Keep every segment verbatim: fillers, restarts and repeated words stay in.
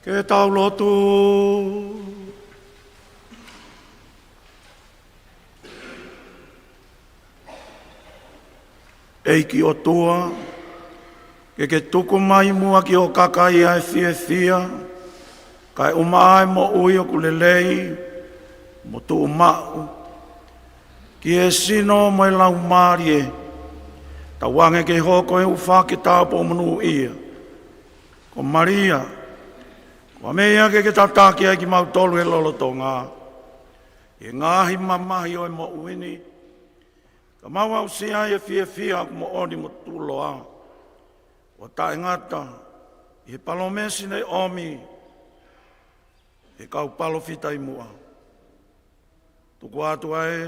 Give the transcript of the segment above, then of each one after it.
Ke tau lotu. ʻEiki ʻOtua, ke ke tuku mai muʻa ki ho kakai ʻa e fiefia, kae ʻumaʻā e moʻui ʻoku lelei mo tuʻumaʻu, ki he sino mo e laumālie, tauange ke hoko e ʻufa ke tāpuakiʻi monūʻia ko Malia, ko e meʻa ke ke tataki ai kimautolu he lolotonga ʻi he ngaahi mamahi ʻo e moʻui ni, ka mau aʻusia ai e fiefia ʻoku moʻoni mo tuʻuloa, ʻo taʻengata ʻi he palōmesi naʻe ʻomi ʻe he kau palōfita ʻi muʻa. Tuku atu ʻa e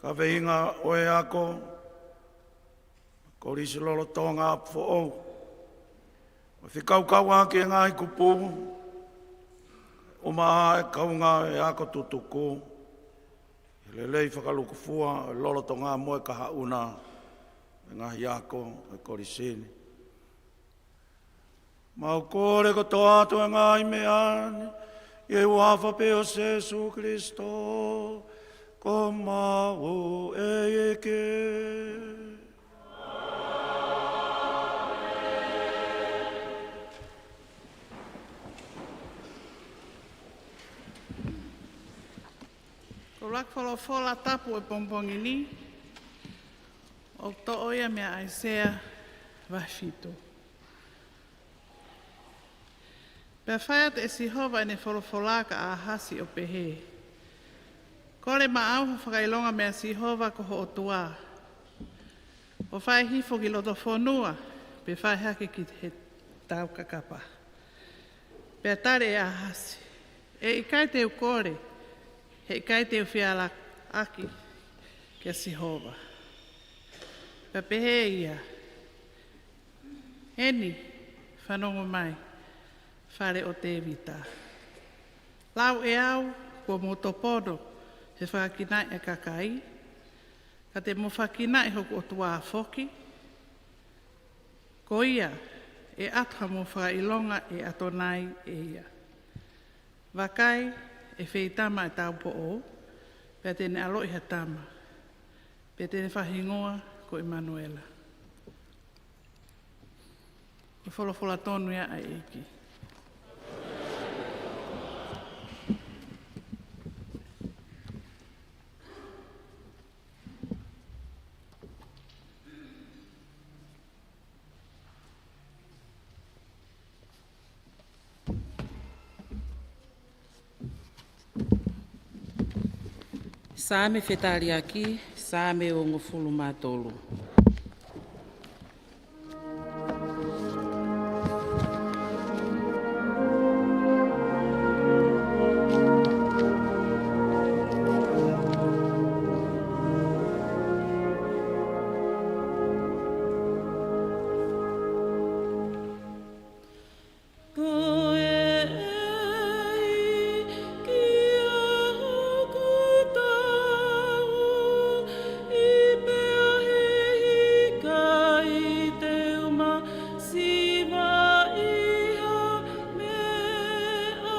kaveinga ʻo e ako, kolisi lolotonga ʻa Apifoʻou, ʻo fekauʻaki ʻaki e ngaahi kupu, ʻumaʻā e kaungā ako tutuku, he lelei fakalūkufua ʻo e lolotonga mo e kahaʻu ʻo e ngaahi ako ʻo e kolisi ni. Mau kole kotoa atu e ngaahi meʻa ni ʻi he huafa pē ʻo Sēsū Kilisitō, ko homau ʻEiki. Ko e ʻuluaki folofola tapu ʻo e pongipongi ni, ʻoku toʻo ia mei he ʻAisea vahe fitu. Pea fai atu ʻe Sihova ʻene folofola kia ʻAhasi ʻo pehē, Kole maʻau ha fakaʻilonga meia Sihova ko ho ʻOtua, ʻo fai hifo ki loto fonua, pe fai hake ki he taukakapa. Pea tali ʻe ʻAhasi, ʻE ʻikai te u kole, he ʻikai te u fie ala ʻaki kia Sihova. Pea pehē ia, Eni, fanongo mai, fale ʻo Tēvita. Lau ʻe au, kuo mou topono he fakakinaʻi ʻa e kakai, ka te mou fakakinaʻi hoku ʻOtua foki, ko ia ʻe ʻatu hamou fakaʻilonga ʻe ʻAtonai ʻe ia. Vakai, ʻe feitama ʻa e taupoʻou, pea te ne ʻaloʻi ha tama, pea te ne fakahingoa ko ʻImanuela. Ko e folofola tonu ia ʻa e ʻEiki. Saame fetaliaki, Saame hongofulu mā tolu. Ko e ʻEiki ʻa hoku tauhi, pea he ʻikai te u masiva ʻi ha meʻa.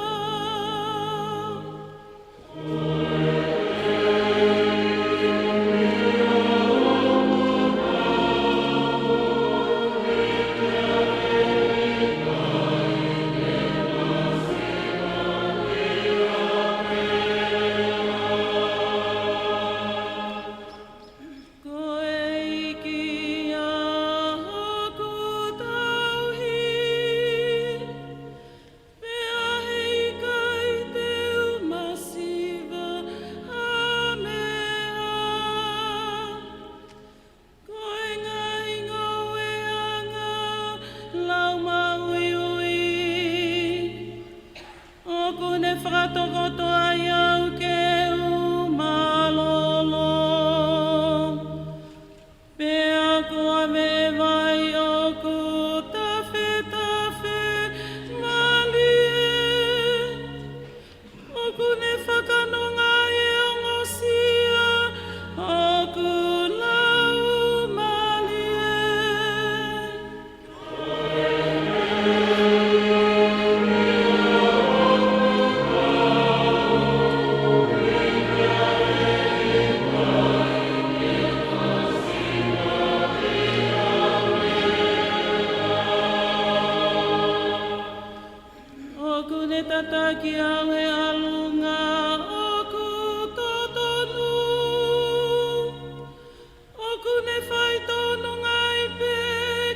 Ko e ʻEiki ʻa hoku tauhi, pea he ʻikai te u masiva ʻi ha meʻa. Ko e ngaahi ngoueʻanga laumāuiui ʻoku ne fakatokoto ai au ke u mālōlō. Pea ko e vai ʻoku tafetafe mālie, ʻoku ne fakanonga ʻi he ongosia ʻoku laumālie. Taki au he ʻalunga ʻoku totonu, ʻoku ne faitonu ngai pē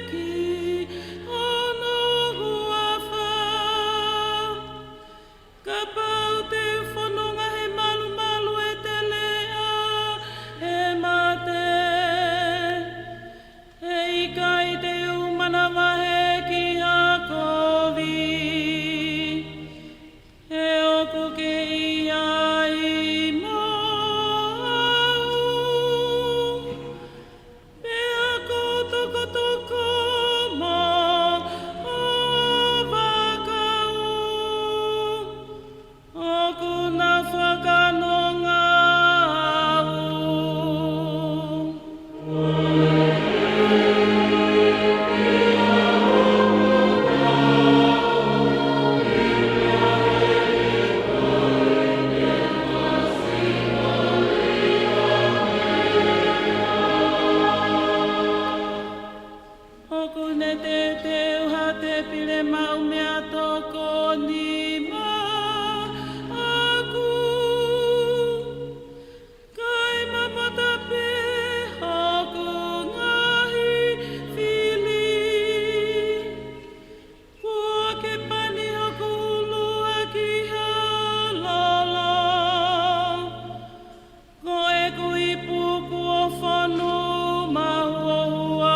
ki hono huafa. Kapau te u fononga he malumalu ʻe teleʻa e mate, heʻikai te u manavahē ki ha kovi, he ʻoku ke ʻi ai mo au. Pea ko tokotoko mo ho vakau, ʻoku na fakanonga au. ʻOku ne teuteu ha tepile maʻu meʻatokoni maʻaku, kae mamata pē hoku ngaahi fili. Kuo ke pani hoku ʻulu ʻaki ha lolo, ko ʻeku ipu kuo fonu mahuohua.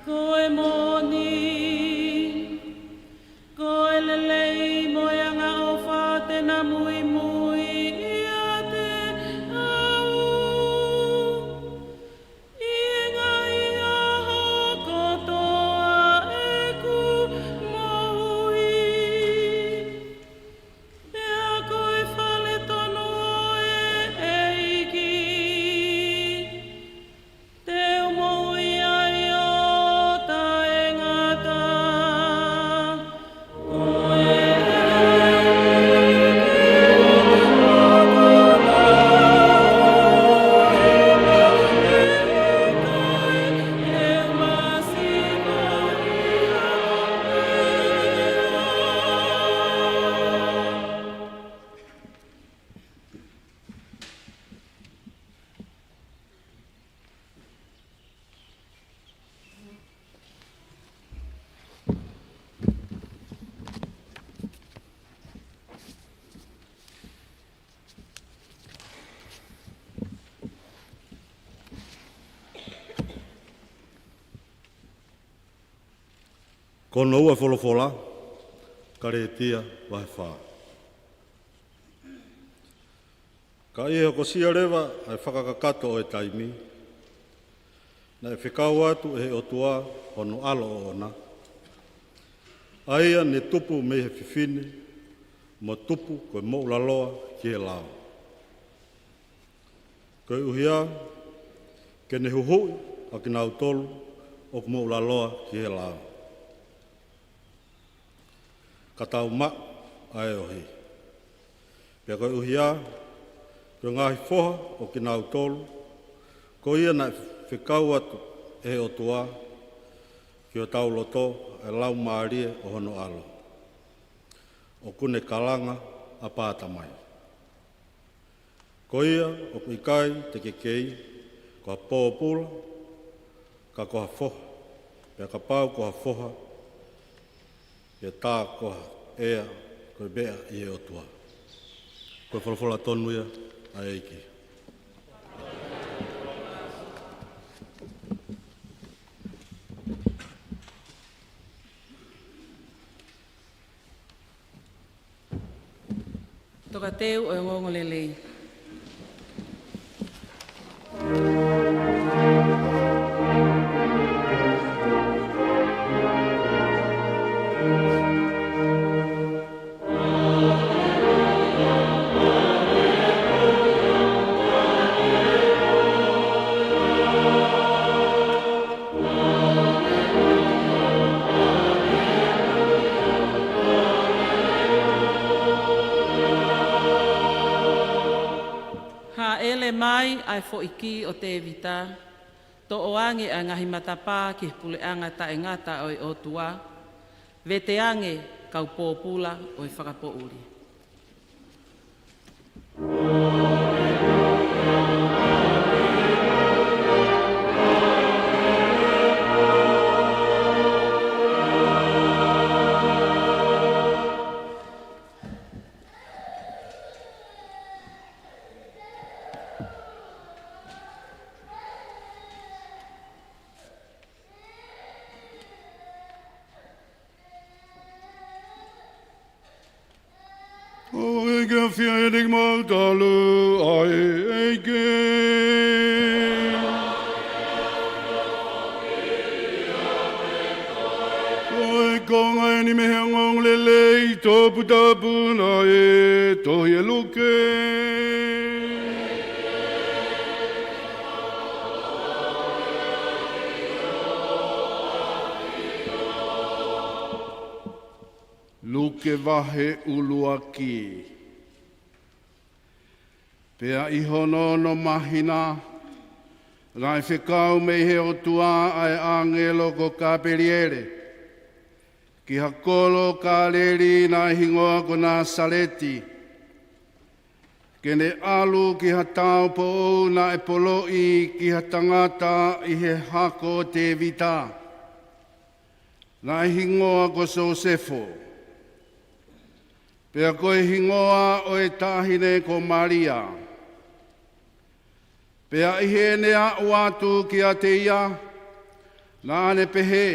Ko e moʻoni, ko e lelei mo e angaʻofa te na muimui ʻiate au, ʻi he ngaahi ʻaho kotoa ʻeku moʻui. Pea ko e fale tonu ʻo e ʻEiki te u moʻui ai ʻo taʻengata. Ko e ʻEiki ʻoku tau ʻi he ʻikai te u masiva ʻi ha meʻa. Ko hono ua e folofola, Kalētia vahe fā. Ka ʻi he hokosia leva ʻa e fakakakato ʻo e taimi, naʻe fekau atu ʻe he ʻOtua hono ʻAlo ʻoʻona, ʻa ia ne tupu mei he fefine, mo tupu ko e moʻulaloa ki he lao, koeʻuhi ke ne huhuʻi ʻa kinautolu ʻoku moʻulaloa ki he lao, ka tau maʻu ʻa e ohi. Pea koeʻuhi ko e ngaahi foha ʻo kinautolu ko ia naʻe fekau atu ʻe he ʻOtua, ki hotau loto ʻa e Laumālie ʻo hono ʻAlo, ʻoku ne kalanga, ʻApā, Tamai. Ko ia ʻoku ʻikai te ke kei ko ha pōpula, ka ko ha foha, pea kapau ko ha foha, pea tā ko ha ʻea, ko e meʻa ʻi he ʻOtua. Ko e folofola tonu ia ʻa e ʻEiki. Tokateu ʻo e ongoongolelei. e foʻi kī ʻo Tēvita, toʻo ange ʻa e ngaahi matapā ki he puleʻanga taʻengata ʻo e ʻOtua, vete ange kau pōpula ʻo e fakapoʻuli. ʻOku ʻikai ke ʻafio ʻiate kimautolu ʻa e ʻEiki. Ko e konga eni mei he ongoongolelei toputapu naʻe tohi ʻe Luke. Luke vahe ʻuluaki. Pea ʻi hono ono māhina, naʻe fekau mei he ʻOtua ʻa e ʻāngelo ko Kapeliele, ki ha kolo Kāleli naʻe hingoa ko Nāsaleti, ke ne ʻalu ki ha tāupoʻou naʻe poloʻi ki ha tangata ʻi he hako ʻo Tēvita, naʻe hingoa ko Sōsefo. Pea ko e hingoa ʻo e taʻahine ko Malia. Pea ʻi heʻene aʻu atu kiate ia, naʻa ne pehē,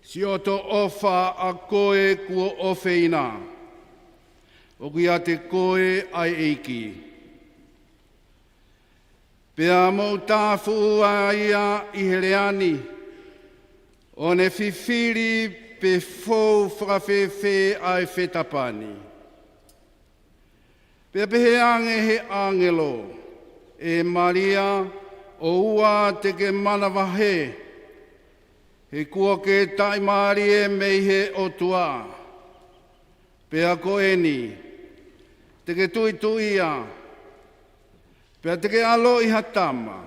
Siʻoto ʻofa ʻa koe kuo ʻofeina, ʻoku ʻiate koe ʻa e ʻEiki. Pea moʻutāfuʻu ʻa ia ʻi he lea ni, ʻo ne fifili pe fou fakafēfē ʻa e fetapa ni. Pea pehē ange he ʻāngelo, ʻE Malia, ʻoua te ke manavahē, he kuo ke taʻimālie mei he ʻOtua. Pea ko eni, te ke tuʻituʻia, pea te ke ʻaloʻi ha tama,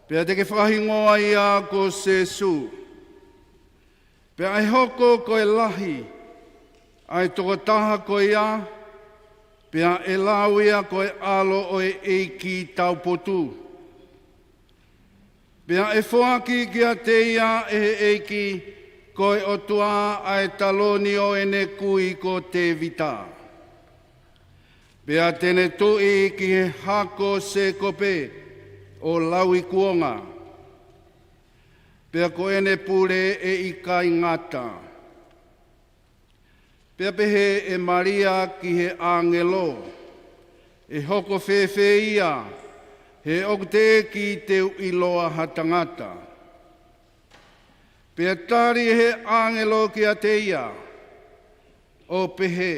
pea te ke fakahingoa ia ko Sēsū. Pea ʻe hoko ko e lahi ʻa e tokotaha ko ia, pea ʻe lau ia ko e ʻAlo ʻo e ʻEiki Taupotu. Pea ʻe foaki kiate ia ʻe he ʻEiki ko e ʻOtua ʻa e taloni ʻo ʻene kui ko Tēvita. Pea te ne tuʻi ki he hako ʻo Sēkope ʻo lauikuonga. Pea ko ʻene pule ʻe ʻikai ngata. Pea pehē ʻe Malia ki he ʻāngelo, ʻE hoko fēfē ia, he ʻoku teʻeki te u ʻiloa ha tangata? Pea tali ʻe he ʻāngelo kiate ia, ʻo pehē,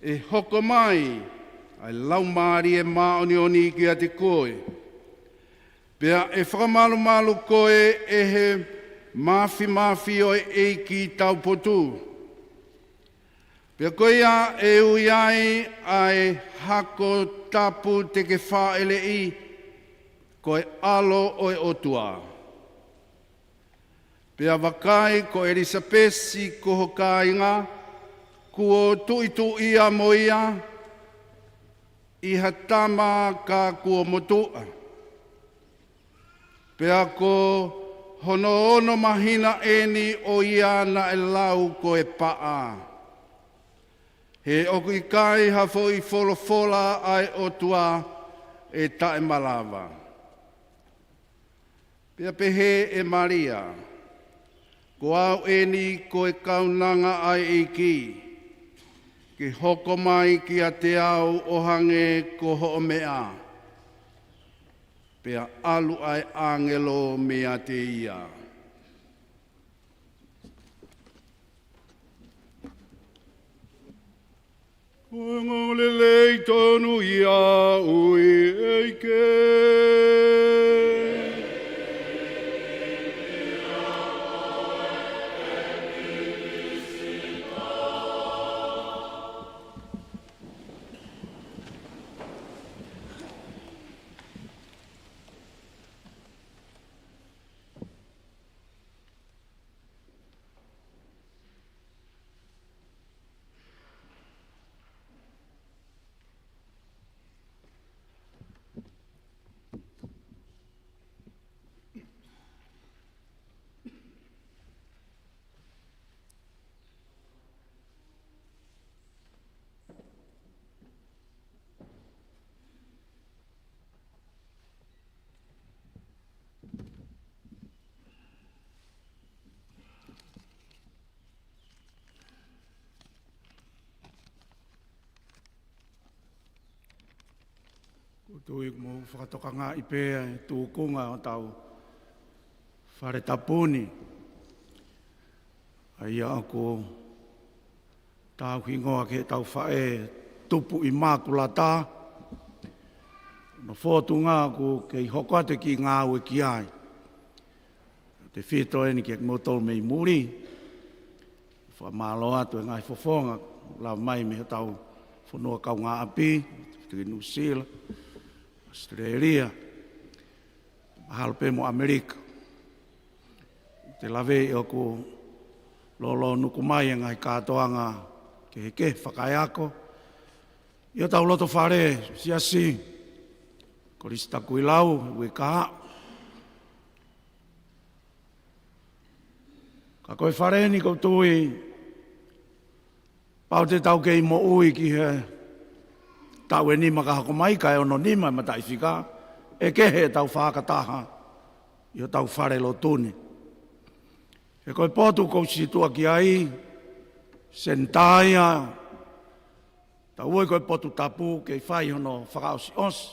ʻE hoko mai ʻa e Laumālie Māʻoniʻoni kiate koe. Pea ʻe fakamalumalu koe ʻe he māfimafi ʻo e ʻEiki Taupotu. Pea ko ia ʻe ui ai ʻa e hako tapu te ke fāʻeleʻi, ko e ʻAlo ʻo e ʻOtua. Pea vakai, ko ʻElisapesi ko ho kāinga, kuo tuʻituʻia mo ia ʻi ha tama ka kuo motuʻa. Pea ko hono ono māhina eni ʻo ia naʻe lau ko e paʻa. He ʻoku ʻikai ha foʻi folofola ʻa e ʻOtua ʻe taʻemalava. Pea pehē ʻe Malia, Ko au eni ko e kaunanga ʻa e ʻEiki, ke hoko mai kiate au ʻo hangē ko hoʻo meʻa. Pea ʻalu ʻa e ʻāngelo meiate ia. Ko e ongoongolelei tonu ia ʻo e ʻEiki. Tui ʻoku mou fakatokangaʻi pē ʻa e tūkunga ʻo hotau fale tapu ni. ʻA ia ʻoku tau hingoa ki heʻetau faʻē tupu ʻi Mākulata. Hono fōtunga ʻoku kei hoko atu e kiʻi ngāue ki ai. Tefito eni kiate kimoutolu mei muli. Fakamālō atu he ngaahi fofonga, lava mai mei hotau fonua kaungāʻapi, ki Nuʻusila, ʻAositelēlia, mahalo pē mo ʻAmelika. Te lave ʻoku lōlō nuku mai e ngaahi kātoanga kehekehe fakaeako ʻi hotau loto fale, siasi, Kolisi Takuilau, Uikaʻa. Ka ko e fale ni ʻoku ou tui, pau te tau kei moʻui ki he taʻu ʻe nima ka hoko mai, kae ono nima e mataʻifika, ʻe kehe ʻetau fakataha ʻi hotau falelotu ni. He ko e potu ʻoku ou sītuʻa ki ai, senitā ia, tau ui ko e potu tapu, kei fai hono fakaʻosiʻosi.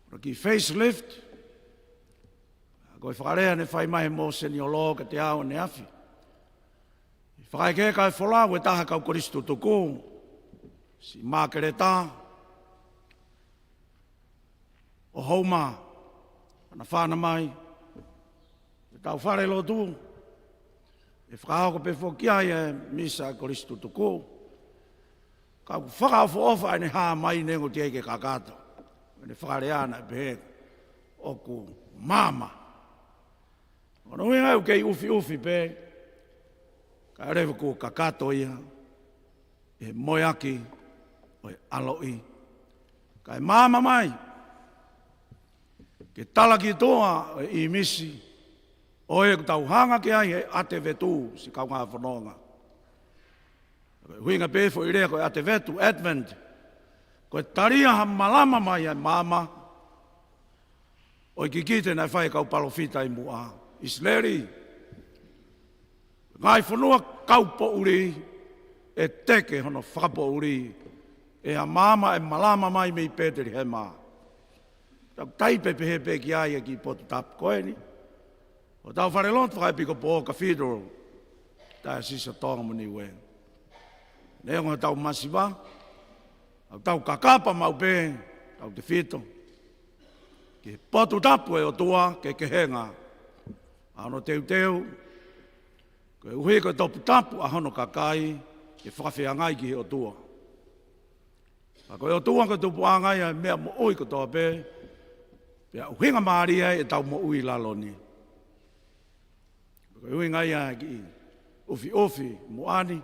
Hono kiʻi facelift, ko e fakalea naʻe fai mai he mōseniolo kiate au ʻaneafi. Fakaʻekeʻeke e folau ʻe taha e kau kolisi tutuku, Siʻi Mākeleta ʻo Houma, ʻa ʻana fānau mai, ʻetau falelotu, ʻe fakahoko pē foki ai e misa e kolisi tutuku. Ka ʻoku fakaʻofoʻofa ʻene hā mai, neongo ʻoku teʻeki ke kakato. ʻEne fakalea naʻe pehē ʻoku maama. Ko hono ʻuhinga ʻoku kei ʻufiʻufi pē, kae ʻoua leva kuo kakato ia ʻe he moeaki ʻo e ʻaloʻi. Kae maama mai ke talaki toa e ʻīmisi ʻo ʻetau hanga ki ai he ʻAtevetu, siʻi kaungā fononga. Ko e ʻuhinga pē foʻi lea ko e ʻAtevetu, Advent, ko e talia ha malama mai ʻa e maama ʻo e kikite naʻe fai ʻe he kau palōfita ʻi muʻa, ʻIsileli. Ngaahi fonua kaupoʻuli, ʻe teke hono fakapoʻuli ʻe ha maama ʻe malama mai mei Petelihema. Tau taipe pehē pē ki ai e kiʻi potu tapu ko eni ʻo hotau falelotu fakaʻepikopō Cathedral, Diocese of Tonga mo Niue. Neongo hotau masiva, ʻoku tau kakapa maʻu pē, tautefito ki he potu tapu ʻo e ʻOtua, kehekehe ange ʻa hono teuteu, koeʻuhi ko e toputapu ʻa hono kakai ke fakafeangai ki he ʻOtua. Ka ko e ʻOtua ko e tupuʻanga ia ʻo e meʻa moʻui kotoa pē, pea ʻuhinga mālie ai ʻetau moʻui ʻi lalo ni. Ko e ʻuhinga ia e kiʻi ʻufiʻufi muʻa ni,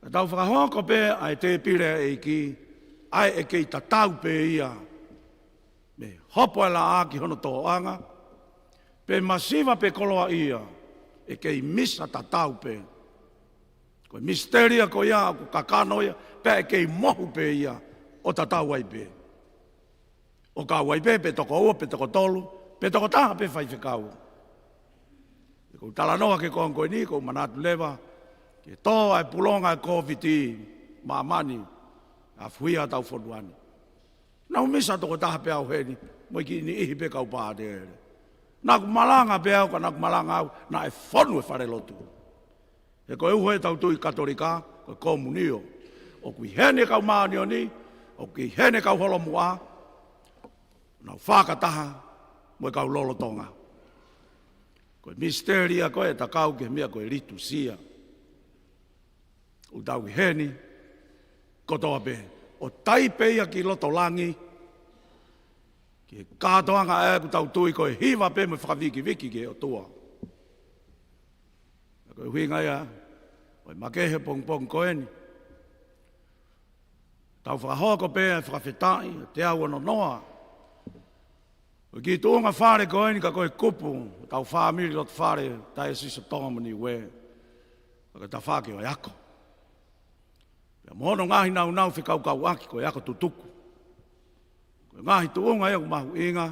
ka tau fakahoko pē ʻa e tēpile ʻa e ʻEiki, ʻa ē ʻe kei tatau pē ia mei he hopo ʻa e laʻā ki hono tōʻanga, pe masiva pe koloaʻia, ʻe kei misa tatau pē. Ko e misitelia ko ia ʻoku kakano ia, pea ʻe kei mohu pē ia ʻo tatau ai pē. ʻO kau ai pē, pe toko ua, pe toko tolu, pe toko taha pē faifekau. ʻOku ou talanoa ki he konga ko eni, ʻoku ou manatu leva ki he tō ʻa e pulonga ʻo e Kōviti ʻi māmani, ʻa e fuhia ʻetau fonua ni. Naʻá ku misa toko taha pē au heni, mo e kiʻi niʻihi pē kau pātele. Naʻá ku malanga pē au, ka naʻá ku malanga au, naʻe fonu e falelotu. He ko e uho ʻetau tui Katolika, ko e komunio. ʻOku ʻi heni e kau māʻoniʻoni, ʻoku ʻi heni e kau holomuʻa, nau fakataha mo e kau lolotonga. Ko e misitelia ko ē ʻe tatau ki he meʻa ko e litusia. ʻOku tau ʻi heni kotoa pē, ʻo taipe ia ki loto langi, ki he kātoanga ʻa ē ʻoku tau tui ko e hiva pē mo e fakavikiviki ki he ʻOtua. Ko e ʻuhinga ia ʻo e makehe pongipongi ko eni, tau fakahoko pē ʻa e fakafetaʻi, teau ono noa ʻo e kiʻi tuʻunga fale ko eni, ka ko e kupu ʻo ʻetau fāmili loto fale Diocese of Tonga mo Niue, ka ko e tafaʻaki ʻo e ako. Pea mo hono ngaahi nāunau fekaukauʻaki ko e ako tutuku. Ko e ngaahi tuʻunga ia ʻoku mahuʻinga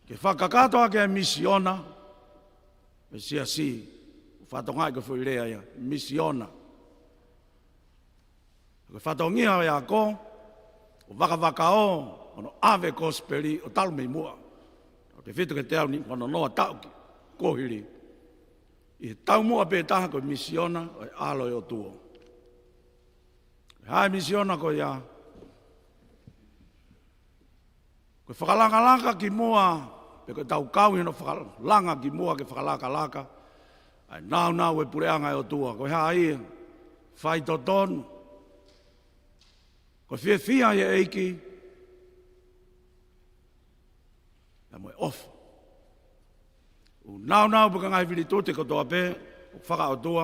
ke fakakakato ʻaki e misiona ʻo e siasi. Fatongia ko e foʻi lea ia, misiona. Ko e fatongia ʻo e ako, ʻo vakavakao hono ʻave kosipeli ʻo talu mei muʻa, ʻo tefito ki he teau nimangofulu mā noa taʻu kuo hili, ʻi he taumuʻa pē taha ko e misiona ʻo e ʻAlo ʻo e ʻOtua. Ko e hā e misiona ko ia? Ko e fakalakalaka ki muʻa, pe ko ʻetau kau ʻi hono fakalanga ki muʻa ke fakalakalaka ʻa e nāunau ʻo e puleʻanga ʻo e ʻOtua. Ko e hā ia? Faitotonu. Ko e fiefia ʻi he ʻEiki, pea mo e ʻofa. ʻOku nāunau pē ki he ngaahi vilitute kotoa pē ʻoku fakaʻotua.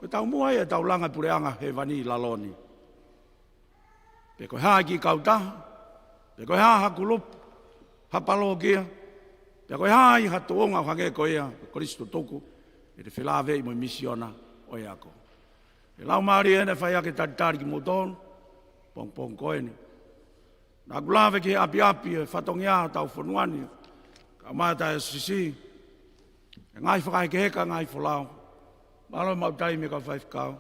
Ko e taumuʻa ia ʻetau langa e puleʻanga hēvani ʻi lalo ni. Pe ko e hā e kiʻi kautaha, pe ko e hā ha kulupu, ha palokia, pe ko e hā ha tuʻunga ʻo hangē ko ia ʻa Kolisi Tutuku, ʻi heʻene felāveʻi mo e misiona ʻo e ako. Ko e Laumālie ʻeni naʻe fai ʻaki e talitali kimoutolu, pongipongi ko eni. Naʻá ku lave ki he ʻapiʻapi ʻo e fatongia ʻo hotau fonua ni, kae ʻumaʻā e Taiosisi, e ngaahi fakahekeheka, ngaahi folau. Mālō e maʻu taimi e kau faifekau.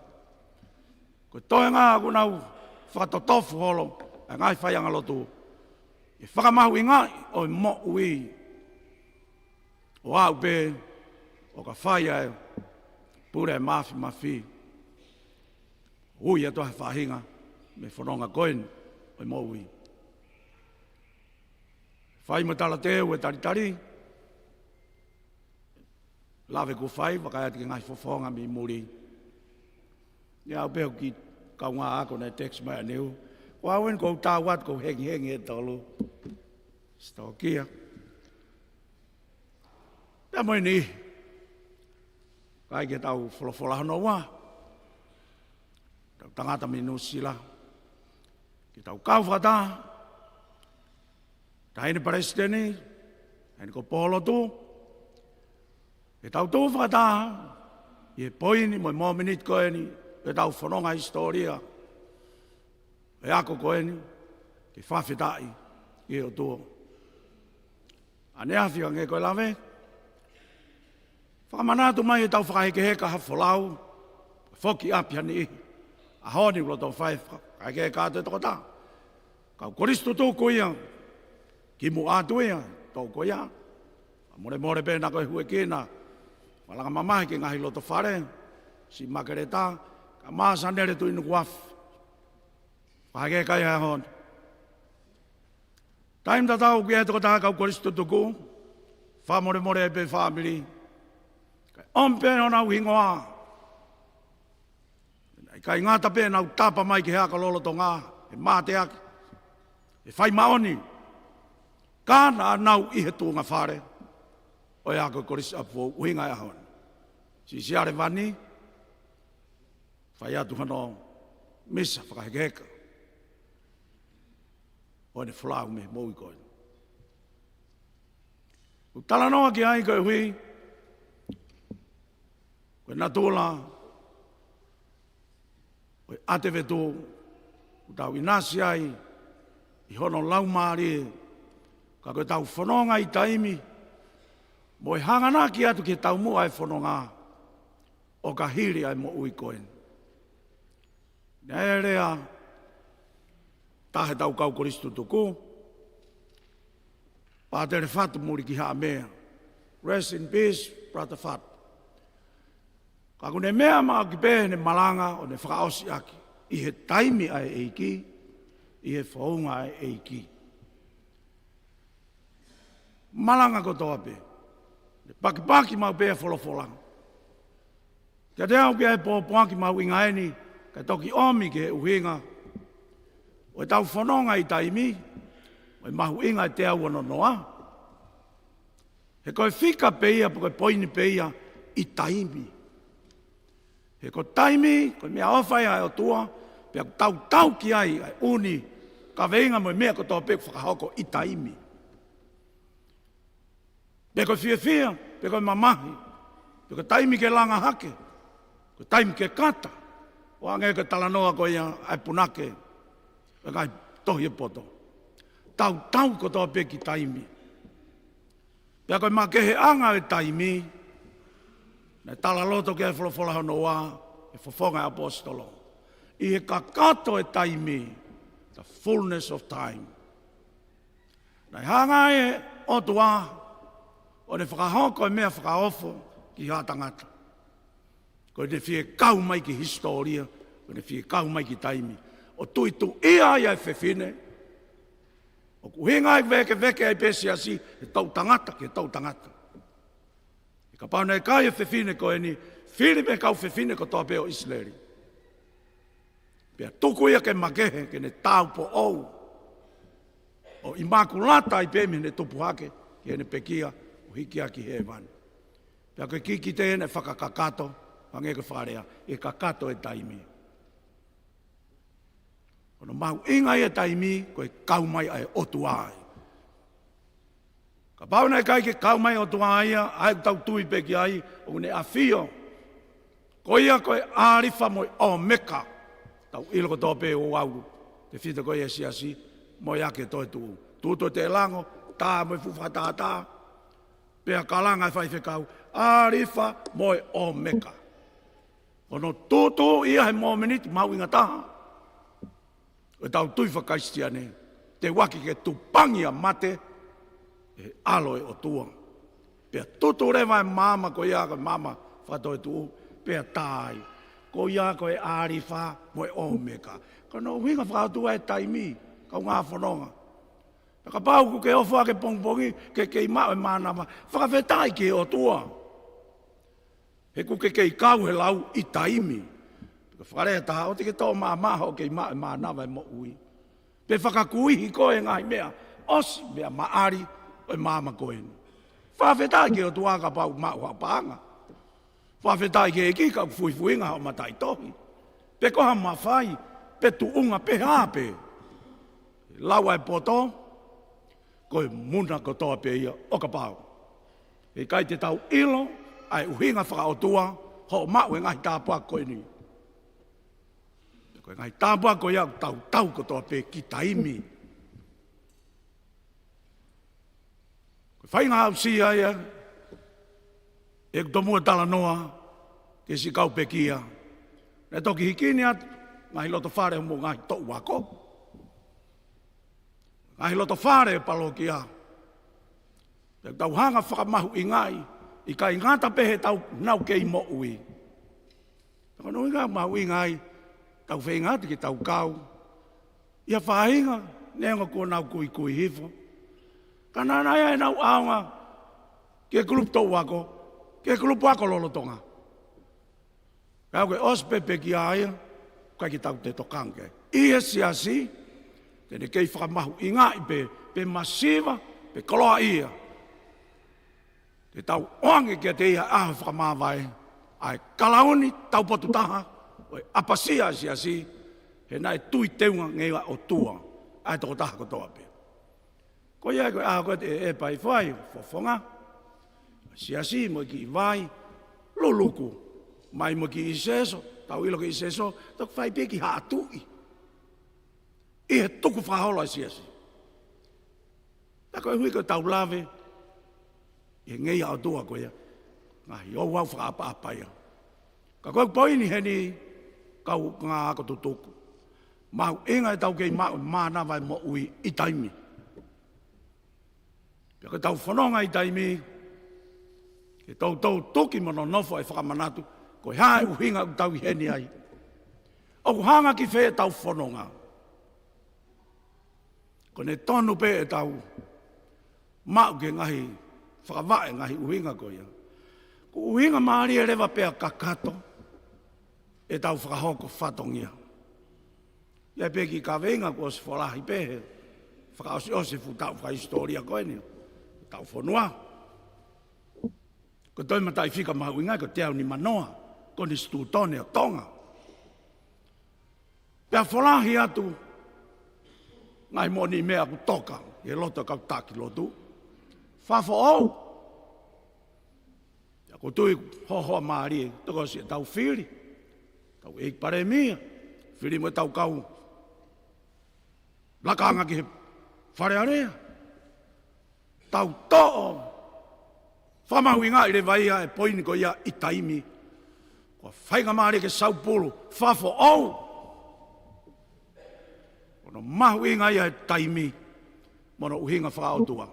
Ko e toenga ʻoku nau fakatotofu holo ʻa e ngaahi faiʻanga lotu, ʻi he fakamahuʻingaʻi ʻo e moʻui, ʻo aʻu pē ʻo ka fai ʻa e pule ʻa e māfimafi, ui atu ʻa e faʻahinga mei he fononga ko eni ʻo e moʻui. Fai mo talateu e talitali, lave kuo fai, vakai atu ki he ngaahi fofonga mei muli. Naʻe ʻi ai pē hoku kiʻi kaungā ako naʻe text mai ʻaneuhu, ʻoua ʻeni kou tau atu kou hengihengi ʻe tolu. Sitokia. Pea mo e niʻihi, ʻikai ke tau folofola hono ua, tau tangata mei Nuʻusila, ke tau kau fakataha, Taʻahine Palesiteni, Taʻahine ko Pōlotu, ke tau tuʻu fakataha ʻi he poini mo e mōmeniti ko eni ʻo ʻetau fononga hisitōlia ʻo e ako ko eni, ke fakafetaʻi ki he ʻOtua. ʻAneafi hangē ko e lave, fakamanatu mai ʻetau fakahekeheka ha folau, foki ʻapi ha niʻihi. ʻAho ni ʻoku lolotonga fai e fakahekeheka atu e tokotaha. Kau Kolisi Tutuku ia, kimuʻa atu ia, toʻu ko ia. Fakamolemole pē naʻa ko e huekina, malanga mamahi ki he ngaahi loto fale, siʻi makeleta, kae ʻumaʻā Sanele Tuʻinukuafi. Fakahekeheka ia he ʻaho ni. Taimi tatau ki he tokotaha kau Kolisi Tutuku, fakamolemole pē fāmili. Kae ʻomi pē honau hingoa. Naʻe ʻikai ngata pē ʻenau tapa mai ki he ako lolotonga, he mateaki, he fai māʻoniʻoni, ka naʻa nau ʻi he tuʻunga fale ʻo e ako Kolisi ʻApifoʻou ʻuhinga e ʻaho ni. Siʻisiʻi Alevani, fai atu hono misa fakahekeheka ʻo ʻene folau mei he moʻui ko eni. ʻOku talanoa ki ai koeʻuhi ko e natula ʻo e ʻatevetu ʻoku tau ʻinasi ai ʻi hono laumālie, ka ko ʻetau fononga ʻi taimi, mo e hanganaki atu ki he taumuʻa e fononga, ʻo ka hili ʻa e moʻui ko eni. Naʻe lea taha ʻetau kau Kolisi Tutuku, Pātele Fatu Mulikihaʻamea. Rest in peace, Brother Fatu. Ka ʻoku ne meʻa maʻu ki pē ʻene malanga ʻo ne fakaʻosi ʻaki, ʻi he taimi ʻa e ʻEiki, ʻi he founga ʻa e ʻEiki. Malanga kotoa pē, ne pakipaki maʻu pē ʻa e folofola. Kiate au, ki he pōpoaki mahuʻinga eni, kae toki ʻomi ki he ʻuhinga ʻo ʻetau fononga ʻi taimi, ʻo e mahuʻinga e teau ono noa. He ko e fika pē ia, pe ko e poini pē ia ʻi taimi. He ko taimi, ko e meʻaʻofa ia ʻa e ʻOtua, pea ʻoku tau tau ki ai ʻa e ʻū kaveinga mo e meʻa kotoa pē ʻoku fakahoko ʻi taimi. Pe ko e fiefia, pe ko e mamahi, pe ko e taimi ke langa hake, ko e taimi ke kata, ʻo hangē ko e talanoa ko ia ʻa e punake ʻo e ngaahi tohi ʻo e poto. Tau tau kotoa pē ki taimi. Pea ko e makeheʻanga e taimi, naʻe talaloto ki ai e folofola hono ua ʻe he fofonga e ʻaposetolo. ʻI he kakato e taimi, The fullness of time. Naʻe hanga ʻe he ʻOtua ʻo ne fakahoko e meʻa fakaofo ki ha tangata. Ko ʻene fie kau mai ki hisitōlia, ko ʻene fie kau mai ki taimi. ʻO tuʻituʻia ai ʻa e fefine. ʻOku ʻuhinga ʻa e vēkeveke ai pē siasi, he toʻutangata ki he toʻutangata. He kapau naʻe ʻikai e fefine ko eni, fili mei he kau fefine kotoa pē ʻo ʻIsileli. Pea tuku ia ke makehe, ke ne tāupoʻou. ʻO ʻimakulata ai pē mei heʻene tupu hake, ki heʻene pekia, ʻo hiki hake ki hēvani. Pea ko e kikite ena ʻe fakakakato, hangē ko e fakalea, ʻe kakato e taimi. Ko hono mahuʻinga ia e taimi, ko e kau mai ʻa e ʻOtua ai. Kapau naʻe ʻikai ke kau mai ʻOtua ia, ʻa ia ʻoku tau tui pē ki ai, ʻoku ne ʻafio. Ko ia ko e ʻĀlifa mo e ʻOmeka. Tau ʻilo kotoa pē ʻo aulu. Tefito ko ia e siasi, mo ia ke toe tuʻu. Tuʻu toe te lango, tā mo e fuʻu fakatātā. Pea kalanga e faifekau, ʻĀlifa mo e ʻOmeka. Ko hono tuʻutuʻu ia he mōmeniti mahuʻinga taha ʻo ʻetau tui faka-Kalisitiane, teuaki ke tupangi ʻa mate ʻe he ʻAlo ʻo e ʻOtua. Pea tutu leva e maama ko ia ko e maama fakatoetuʻu, pea tā ai. Ko ia ko e ʻĀlifa mo e ʻOmeka. Ko hono ʻuhinga fakaʻotua e taimi, kaungā fononga. Pea kapau ʻoku ke ofo ake pongipongi, ke kei maʻu e mānava, fakafetaʻi ki he ʻOtua. He ʻoku ke kei kau he lau ʻi taimi. Pea fakalea ʻe taha, ʻoua te ke toʻo maʻamaʻa hoʻo kei maʻu e mānava e moʻui. Pe fakakuihi koe e ngaahi meʻa, ʻosi meʻa maʻali ʻo e maama ko eni. Fakafetaʻi ki he ʻOtua kapau maʻu haʻo paʻanga. Fakafetaʻi ki he ʻEiki kapau fuifuinga haʻo mataʻitohi. Pe ko ha mafai, pe tuʻunga, pe hā pē. Lau ʻa e poto, ko e muna kotoa pē ia ʻo kapau. He ʻikai te tau ʻilo ʻa e ʻuhinga fakaʻotua hoʻo maʻu e ngaahi tāpuaki ko eni. Ko e ngaahi tāpuaki ko ia ʻoku tau tau kotoa pē ki taimi. Ko e faʻahinga aʻusia ia, ʻeku tomuʻa talanoa ki he siʻi kau pekia. Naʻe toki hiki ni atu, ngaahi loto fale mo e ngaahi toʻu ako. Ngaahi loto fale palokia. Pea tau hanga fakamahuʻingaʻi, ʻikai ngata pē heʻetau nau kei moʻui. Ka ko hono ʻuhinga mahuʻinga ai, tau feinga atu ke tau kau. ʻI ha faʻahinga, neongo kuo nau kuikui hifo. Ka naʻa nau ʻi ai ʻenau ʻaonga, ki he kulupu toʻu ako, ki he kulupu ako lolotonga. Pea ko e ʻosi pē pekia ia, ʻikai ke tau toe tokanga ki ai. ʻI he siasi, te ne kei fakamahuʻingaʻi pē, pe masiva, pe koloaʻia. Te tau ʻoange kiate ia ʻa e fakamāvae, ʻa e kalauni taupotu taha, ʻo e ʻapasia ʻa e siasi, he naʻe tui teunga ngeia ʻOtua, ʻa e tokotaha kotoa pē. Ko ia ko e ʻaho ko ē te ʻe ʻepa hifo ai, fofonga, siasi mo e kiʻi vai, luluku, mai mo e kiʻi ʻiseso, tau ʻilo ko e ʻiseso, toki fai pē ki haʻa tuʻi. ʻI he tukufakaholo ʻa e siasi. Ka ko e hui ko e tau lave, ʻi he ngeia ʻOtua ko ia, ngaahi ouau fakaʻapaʻapa ia. Ka ko e poini heni, kau ngā ako tutuku. Mahuʻinga ʻetau kei maʻu e mānava e moʻui ʻi taimi. Pea ko ʻetau fononga ʻi taimi, ke toutou tuki mo nonofo e fakamanatu, ko e hā e ʻuhinga ʻoku tau ʻi heni ai. ʻOku hanga ki fē ʻetau fononga. Ko ʻene tonu pē ʻetau maʻu ke ngaahi fakavaʻe ngaahi ʻuhinga ko ia. Ko e ʻuhinga mālie leva pea kakato ʻetau fakahoko fatongia. ʻI ai pē kiʻi kaveinga kuo ʻosi folahi pē he fakaʻosiʻosi fuʻu taʻu fakahisitōlia ko eni. Taʻu fonua. Ko e toe mataʻifika mahuʻinga ko e teau nimanoa, konisitūtone ʻo Tonga. Pea folahi atu, ngaahi moʻoniʻi meʻa ʻoku toka, ʻi he loto ʻa e kau taki lotu. Fakafoʻou. Pea ʻoku ou tui hohoa mālie, tokosiʻi ʻetau fili. Tau ʻEiki Palēmia, fili mo ʻetau kau lakanga ki he Fale Alea. Tau toʻo, fakamahuʻingaʻi leva ia e poini ko ia ʻi taimi. Ko e faingamālie ke saupulu, fakafoʻou. ʻO Hono mahuʻinga ia e taimi mo hono ʻuhinga fakaʻotua.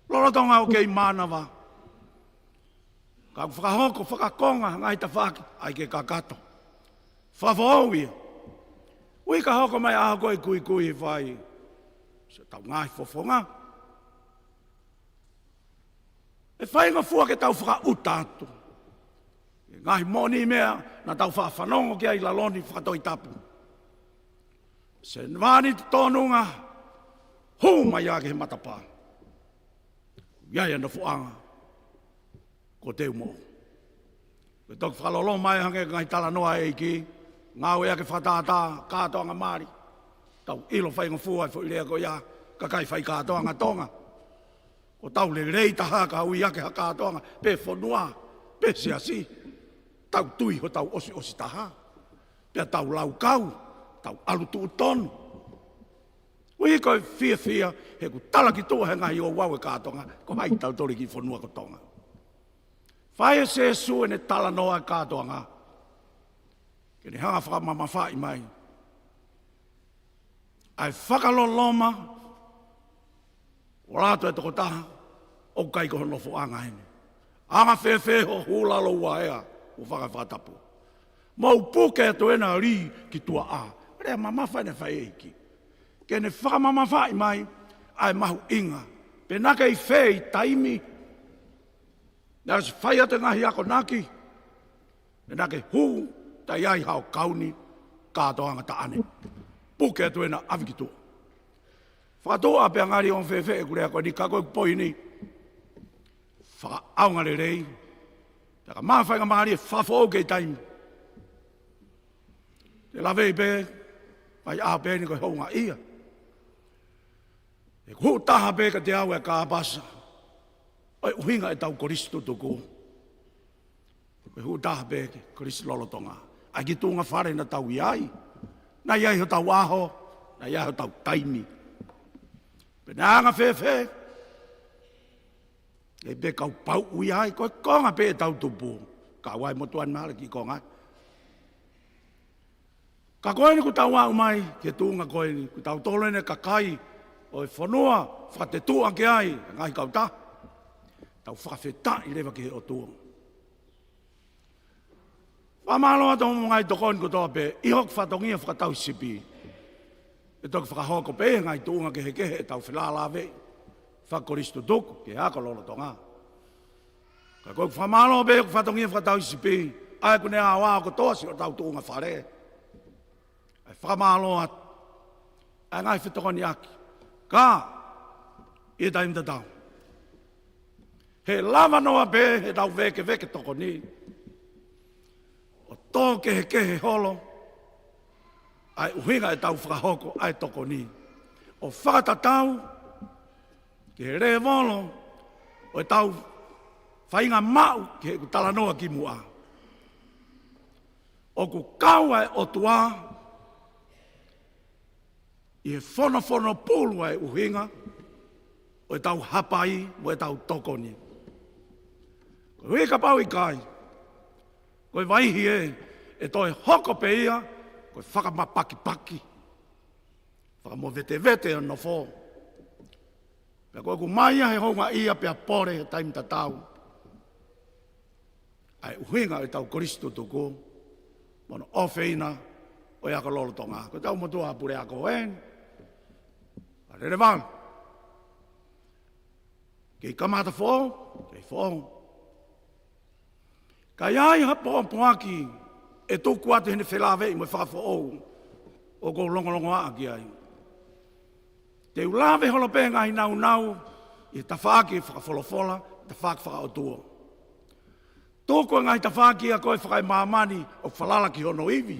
Lolotonga ʻoku kei mānava, ka ʻoku fakahoko fakakonga ngaahi tafaʻaki ʻa ia ke kakato. Fakafoʻou ia. ʻUhi ka hoko mai ʻa e ʻaho ko e kuikui he fai siʻotau ngaahi fofonga, ʻe faingofua ke tau fakaʻuta atu e ngaahi moʻoniʻi meʻa naʻa tau faʻa fanongo ki ai ʻi lalo ni fakatoʻi tapu. Sevāniti tōnunga, hū mai ia ki he matapā. ʻI ai ʻa e nofoʻanga ko Teumoʻou. Ko e toki fakaloloma mai hangē ko e ngaahi talanoa ʻa e ʻEiki, ngāueʻaki e fakatātā kātoanga mali. Tau ʻilo faingofua e foʻi lea ko ia, kakai fai kātoanga Tonga. Ko hotau lelei taha ka ui ʻaki ha kātoanga, pe fonua, pe siasi, tau tui hotau ʻosiʻosi taha, pea tau laukau, tau ʻalu tuʻu tonu. ʻUhi ko e fiefia, he ʻoku tala ki tuʻa he ngaahi ouau e kātoanga, ko hai tautolu ki fonua ko Tonga. Fai ʻe Sīsū ʻene talanoa e kātoanga, ke ne hanga fakamamafaʻi mai ʻa e fakaloloma, ʻo ʻalu atu e tokotaha, ʻoku ʻikai ko hono nofoʻanga eni. Anga fēfē hoʻo hū lalo ua ea, ʻo fakafakatapu. Mou puke atu ena lī ki tuaʻā. Lea mamafa ena fai ʻEiki, ke ne fakamamafaʻi mai ʻa e mahuʻinga. Pe naʻa ke ʻi fē ʻi taimi naʻe ʻosi fai atu e ngaahi akonaki, pe naʻa ke hū, taʻe ʻi ai haʻo kauni kātoanga taʻane. Puke atu ena ʻave ki tuʻa. Fakatuʻa pea ngali ʻoku fēfē ʻeku lea ko eni, ka ko e poini, fakaʻaonga lelei, pea ka mafainga mālie fakafoʻou kei taimi. Te u lave pē, mai ʻaho pē eni ko e houngaʻia. ʻE hū taha pē kiate au e kāpasa ʻo e ʻuhinga ʻetau Kolisi tutuku. Ko e hū taha pē ki he Kolisi lolotonga. ʻA ia ki tuʻunga fale naʻa tau ʻi ai. Naʻe ʻi ai hotau ʻaho, naʻe ʻi ai hotau taimi. Pe naʻe anga fēfē, ʻe pē kau pau ui ai, ko e konga pē ʻetau tupu. Ka ʻoku ʻi ai e motuʻa ni mahalo ki konga. Ka ko eni kuo tau aʻu mai ki he tuʻunga ko eni, ko tautolu eni e kakai ʻo e fonua, fakatetuʻa ki ai e ngaahi kautaha. Tau fakafetaʻi leva ki he ʻOtua. Fakamālō atu mo e ngaahi tokoni kotoa pē, ʻi hoku fatongia fakatauhisipi. ʻE toki fakahoko pē he ngaahi tuʻunga kehekehe ʻetau felālāveʻi fakakolisi tutuku ki he ako lolotonga. Ka ko ʻeku fakamālō pē hoku fatongia fakatauhisipi, ʻa ia ʻoku ne aoao kotoa siʻotau tuʻunga fale. ʻA e fakamālō atu ʻa e ngaahi fetokoniʻaki. Ka, ʻi he taimi tatau, he lava noa pē heʻetau vēkeveke tokoni ʻo tō kehekehe holo ʻa e ʻuhinga ʻetau fakahoko ʻa e tokoni, ʻo fakatatau ki he lēvolo ʻo ʻetau fainga maʻu ki heʻeku talanoa kimuʻa. ʻOku kau ʻa e ʻOtua ʻi he fonofono pulu ʻa e ʻuhinga ʻo ʻetau hapai mo ʻetau tokoni. Koeʻuhi kapau ʻikai, ko e vaihi ē, ʻe toe hoko pē ia ko e fakamapakipaki, fakamovetevete ʻo e nofo. Pea ko ʻeku ʻomai ia he houngaʻia pea pole he taimi tatau ʻa e ʻuhinga ʻetau kolisi tutuku mo hono ʻofeina ʻo e ako lolotonga. Ko ʻetau motuʻa puleako eni, ʻa Lelevalu. Kei kamata foʻou, kei foʻou. Ka ʻi ai ha pōpoaki ʻe tuku atu heʻene felāveʻi mo e fakafoʻou, ʻoku ou longolongoaʻa ki ai. Te u lave holo pē ngaahi naunau ʻi he tafaʻaki fakafolofola, tafaʻaki fakaʻotua. Tuku e ngaahi tafaʻaki ia ko ē fakaemāmani ʻoku falala ki hono ivi,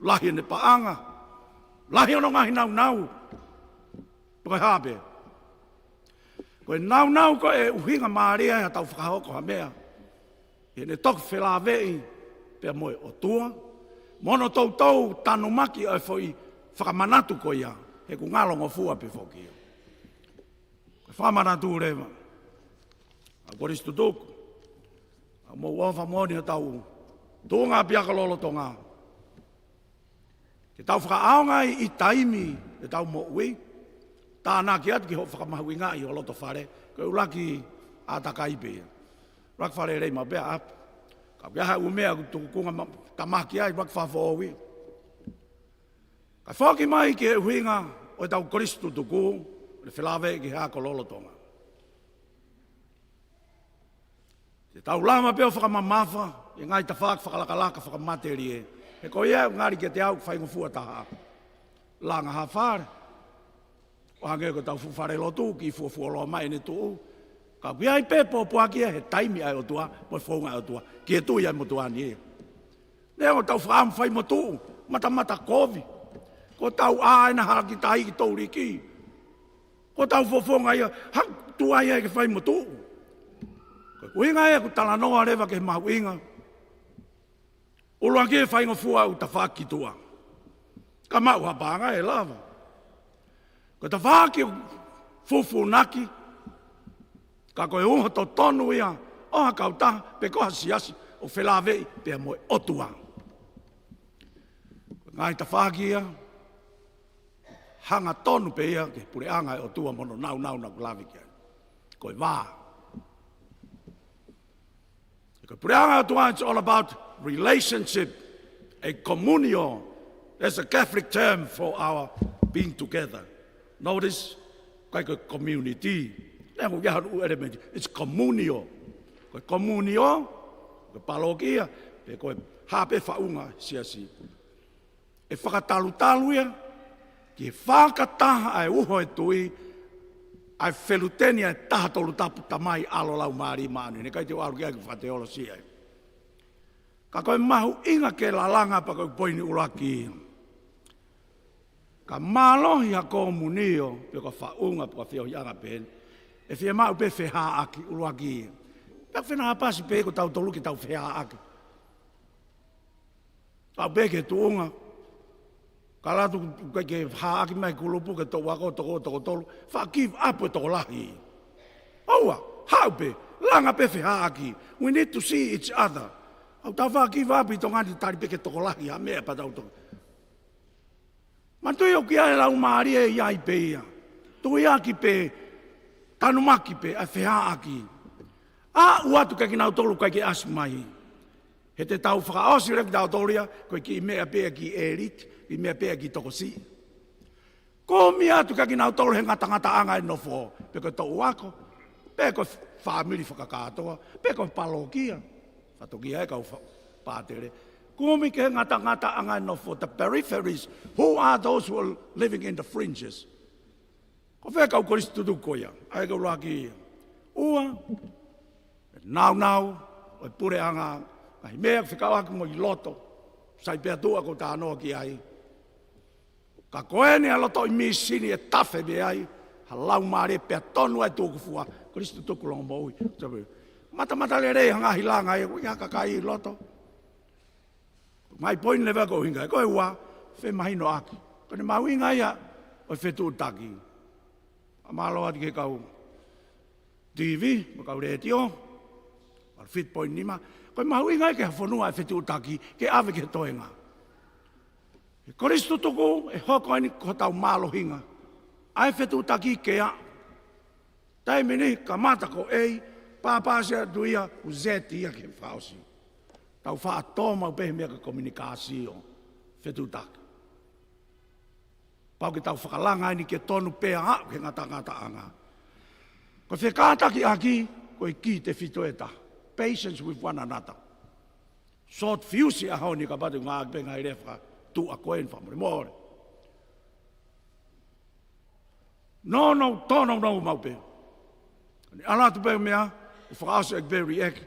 lahi ʻene paʻanga, lahi hono ngaahi naunau. Pe ko e hā pē. Ko e naunau ko ē ʻuhinga mālie ai haʻatau fakahoko ha meʻa, ʻi heʻene toki felāveʻi pea mo e ʻOtua, mo hono toutou tanumaki ʻa e foʻi fakamanatu ko ia, he ʻoku ngalongofua pē foki ia. Ko e fakamanatu leva ʻa e kolisi tutuku, ʻa e mou ʻofa moʻoni ʻa hotau tuʻunga ʻapiako lolotonga, ke tau fakaʻaonga ai ʻi taimi ʻetau moʻui, tānaki atu ki hoʻo fakamahuʻingaʻi ho loto fale, ko e ʻuluaki ʻātakai pē ia. ʻUluaki fakalelei maʻu pē ʻapi. Ka ʻoku ʻi ai ha ʻū meʻa ʻoku tukukunga ma-, tamaki ai, ʻuluaki fakafoʻou ia. Kae foki mai ki he ʻuhinga ʻo ʻetau Kolisi Tutuku, ʻo ne felāveʻi ki he ako lolotonga. Te tau lava pē ʻo fakamamafa ʻi he ngaahi tafaʻaki fakalakalaka fakamatelie. He ko ia ʻoku ngali kiate au faingofua taha. Langa ha fale. ʻO hangē ko ʻetau fuʻu falelotu, kiʻi fuofuoloa mai ʻene tuʻu. Ka ʻoku ʻi ai pē pōpoaki ia he taimi ʻa e ʻOtua, mo e founga ʻa e ʻOtua. Ki he tui ʻa e motuʻa ni ia. Neongo ʻetau fakaʻamu fai mo tuʻu, matamata kovi. Ko ʻetau ʻā ʻena hala ki tahi ki touliki. Ko ʻetau fofonga ia, ha tuai ai ke fai mo tuʻu. Ko e ʻuhinga ia ʻoku talanoa leva ki he mahuʻinga. ʻUluaki e faingofua ʻo e tafaʻaki ki tuʻa. Ka maʻu ha paʻanga ʻe lava. Ko e tafaʻaki ʻoku fufunaki, ka ko e uho totonu ia ʻo ha kautaha, pe ko ha siasi, ʻoku felāveʻi pea mo e ʻOtua. Ko e ngaahi tafaʻaki ia, hangatonu pē ia ki he puleʻanga ʻo e ʻOtua mo hono nāunau naʻa ku lave ki ai. Ko e vā. Ko e puleʻanga ʻo e ʻOtua, it's all about relationship, a communio. That's a Catholic term for our being together. Notice, ʻikai ko e community. Neongo ia ha ʻū ʻelemēniti. It's communio. Ko e communio, ko e palokia, pe ko e hā pē faʻunga siasi. ʻE fakatalutalu ia, ki he fakataha ʻa e uho ʻo e tui, ʻa e feluteni ʻa e Taha Tolutapu, Tamai, ʻAlo, Laumālie Māʻoniʻoni. He ʻikai te u ʻalu ki ai ki he fakateolosia ia. Ka ko e mahuʻinga ke lalanga pea ko e poini ʻuluaki. Ka mālohi ha komunio, pe ko ha faʻunga, pe ko ha feohiʻanga pehē ni, ʻe fiemaʻu pē fehāʻaki ʻuluaki. Pea fenāpasi pē ko tautolu ke tau fehāʻaki. Tau pē ki he tuʻunga. Ka latu ke, ke hāʻaki mai kulupu ke toko ua, toko, toko tolu. Faʻa give up e tokolahi. ʻOua, haʻu pē, langa pē fehāʻaki. We need to see each other. ʻOua te tau faʻa give up ʻi Tonga ni tali pē ke tokolahi ha meʻa pea tau toko. Manatuʻi ʻoku ʻi ai e Laumālie ʻi ai pē ia. Tuiaki pē, tanumaki pē, ʻa e fehāʻaki. Aʻu atu kia kinautolu ʻoku ʻikai ke ʻasi mai. He te tau fakaʻosi leva kitautolu ia, ko e kiʻi meʻa pē ia ki elite, kiʻi meʻa pē ia ki tokosiʻi. Kumi atu kia kinautolu he ngatangataʻanga ʻo e nofo, pe ko e toʻu ako, pe ko e fāmili fakakātoa, pe ko e palokia, fatongia e kau fa-, pātele. Kumi ki he ngatangataʻanga ʻo e nofo, the peripheries. Who are those who are living in the fringes? Ko fē kau Kolisi Tutuku ko ia? ʻA ia ko e ʻuluaki ia. Ua, e nāunau ʻo e puleʻanga, ngaahi meʻa fekauʻaki mo e loto, sai pē ʻa tuʻa ko e talanoa ki ai. Ka ko eni ʻa e loto ʻi mīsini ʻe tafe mei ai ha laumālie pea tonu ai tuʻukufua, Kolisi Tutuku Longomoʻui. Matamata lelei ha ngaahi langa ia, ko e kakai ʻi loto. Ngaahi poini leva ko e ʻuhinga, ko e ua, femahinoʻaki. Ko ʻene mahuʻinga ia ʻo e fetuʻutaki. ʻA mālō atu ki he kau T V, mo e kau letiō, ʻalu fitu poini nima. Ko e mahuʻinga ia ki ha fonua e fetuʻutaki, ke ʻave ki he toenga. He Kolisi Tutuku, ʻe hoko eni ko hotau mālohinga. ʻA e fetuʻutaki ke aʻu. Taimi ni, kamata ko A, pāpāsi atu ia, ʻo Z ia ki he fakaʻosi. Tau faʻa tō maʻu pē he meʻa ko e kominikāsio, fetuʻutaki. Pau ke tau fakalanga eni ke tonu pea aʻu ki he ngatangataʻanga. Ko e fekātakiʻaki, ko e kī tefito ʻe taha. Patience with one another. Short fuse ʻaho ni kapau te u ngāueʻaki pē ngaahi lea fakatuʻa ko eni fakamolemole. No, no, tō no, no, maʻu pē. Ne ʻalu atu pē meʻa, ʻo fakaʻosi ʻaki pē react,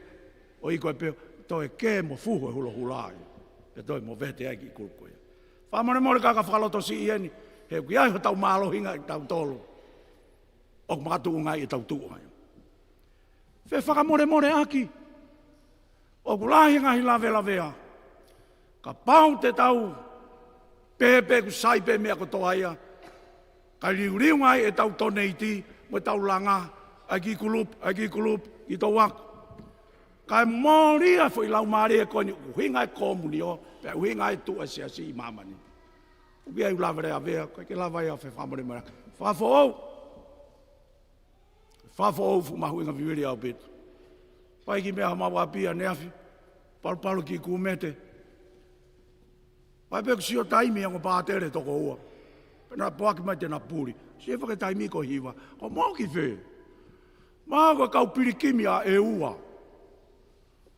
ʻo ʻikai pē, toe kē mo fuhu e hulohula ai. Pea toe movete ai kiʻi kulupu ia. Fakamolemole ka ka fakalotosiʻi eni, he ʻoku ʻi ai hotau mālohinga ʻi tautolu. ʻOku makatuʻunga ai ʻetau tuʻu ai. Fefakamolemoleʻaki. ʻOku lahi e ngaahi lavelavea. Kapau te tau pehē pē ʻoku sai pē meʻa kotoa ia. Kae liuliunga ai ʻetau toneiti, mo ʻetau langa, ʻa e kiʻi kulupu, ʻa e kiʻi kulupu, kiʻi toʻu ako. Kae mole ʻa e foʻi laumālie ko eni ʻuhinga e komunio, pea ʻuhinga e tuʻu e siasi ʻi māmani. ʻOku ʻi ai ʻeku lave lea ʻave, ʻikai ke lava ia ʻo fai fakamolemole. Fakafoʻou. Fakafoʻou fuʻu mahuʻinga vivili ʻaupito. Fai ki meʻa homau ʻapi ʻaneafi. Palopalo ki kumete. Fai pē ʻeku sio taimi ʻa e ongo pātele toko ua. Pea na poaki mai te na puli. Sio faka taimi ko e hiva. Ko moki fē. Mahalo ko e kau pilikimi ʻa ʻEua.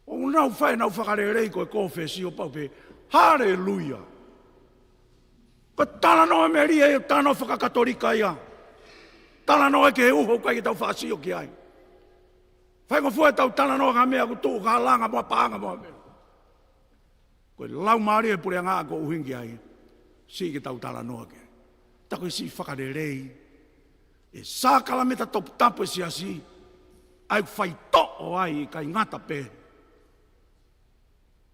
ʻOku nau fai ʻenau fakalelei ko e kōfesi ʻo pau pē. Haleluia. Ko e talanoa melie ia, talanoa fakakatolika ia. Talanoa ki he uho ʻoku ʻikai ke tau faʻa sio ki ai. Faingofua ʻetau talanoa ki ha meʻa ʻoku tuʻu ki ha langa mo ha paʻanga mo ha meʻa. Ko e laumālie ʻo e puleʻanga ʻoku ʻuhinga ai. Siʻi ke tau talanoa ki ai. Tā ko e siʻi fakalelei ʻi he sākalamēniti toputapu ʻo e siasi, ʻa ia ʻoku faitoʻo ai ʻikai ngata pē ʻi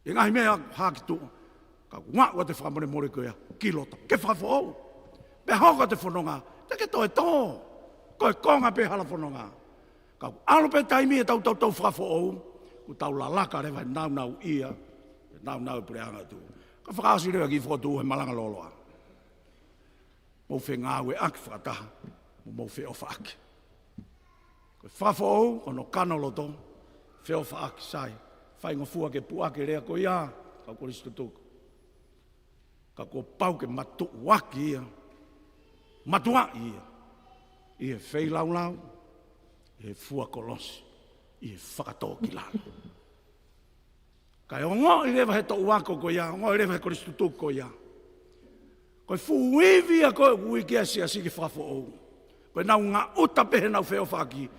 he ngaahi meʻa ʻoku hā ki tuʻa, ka ʻoku aʻu atu e fakamolemole ko ia ki loto ke fakafoʻou. Pea hoko atu e fononga, ʻikai ke toe tō. Ko e konga pē hala fononga. Ka ʻoku ʻalu pē taimi ʻetau toutou fakafoʻou, kuo tau lalaka leva he naunau ia, he naunau ʻo e puleʻanga ʻo e ʻOtua. Ka fakaʻosi leva ki he fokotuʻu he malanga lōloa. Mou fengāueʻaki fakataha, mo mou feʻofaʻaki. Ko e fakafoʻou, ko hono kano loto, feʻofaʻaki, sai, faingofua ke puʻaki e lea ko ia, kau kolisi tutuku. Ka kuo pau ke matuʻuaki ia, matuʻuaki ia, ʻi he feilaulau, ʻi he fua kolosi, ʻi he fakatōkilalo. Kae ongoʻi leva he toʻu ako ko ia, ongoʻi leva he kolisi tutuku ko ia. Ko e fuʻu ivi ia ko ē ʻoku ui ki ai e siasi ke fakafoʻou. Ko ʻenau ngaʻuta pē heʻenau feʻofaʻaki.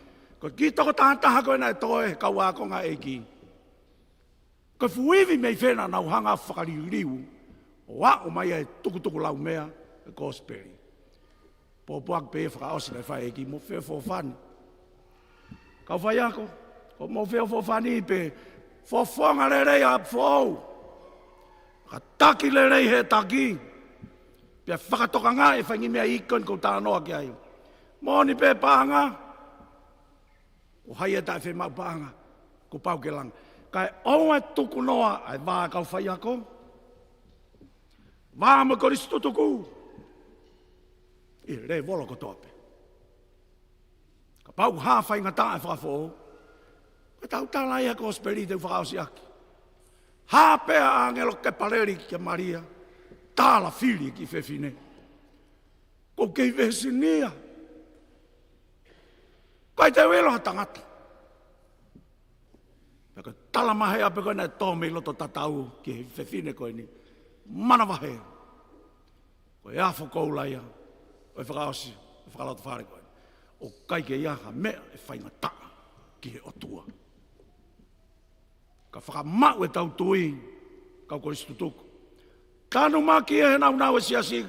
Ko e kiʻi tokotaha taha ko ē naʻe toe he kau ākonga ʻa e ʻEiki. Ko e fuʻu ivi mei fē naʻa nau hanga fakaliliu ʻo aʻu mai ai e tukutuku laumea e kosipeli. Pōpoaki pē ia fakaʻosi naʻe fai ʻe he ʻEiki, mou feʻofoʻofani. Kau faiako, ko mou feʻofoʻofani pē, fofonga lelei ʻa e foʻou. Fakataki lelei he taki. Pea fakatokangaʻi e faʻahinga meʻa ʻi he ko eni ʻoku ou talanoa ki ai. Moʻoni pē paʻanga, ko hai ʻe taʻefiemaʻu paʻanga, kuo pau ke langa. Kae ʻoua ʻe tukunoa ʻa e vā kau faiako, vā mo e kolisi tutuku, ʻi he lēvolo kotoa pē. Kapau ʻoku hā faingataʻa e fakafoʻou, ko ʻetau tala ia e kosipeli te u fakaʻosiʻaki. Hā pē ʻa e ʻāngelo Kepaleli kia Malia, tala fili ki he fefine. ʻOku ou kei vesinia. ʻIkai te u ʻilo ha tangata. Pea ko e tala mahea pē ko ē naʻe tō mei loto tatau ki he fefine ko eni. Manavahē. Ko e afo koula ia ʻo e fakaʻosi, ʻo e fakalotofale ko eni. ʻOku ʻikai ke ʻi ai ha meʻa ʻe faingataʻa ki he ʻOtua. Ka fakamaʻu ʻetau tui, kau kolisi tutuku. Tanumaki ʻe he naunau e siasi,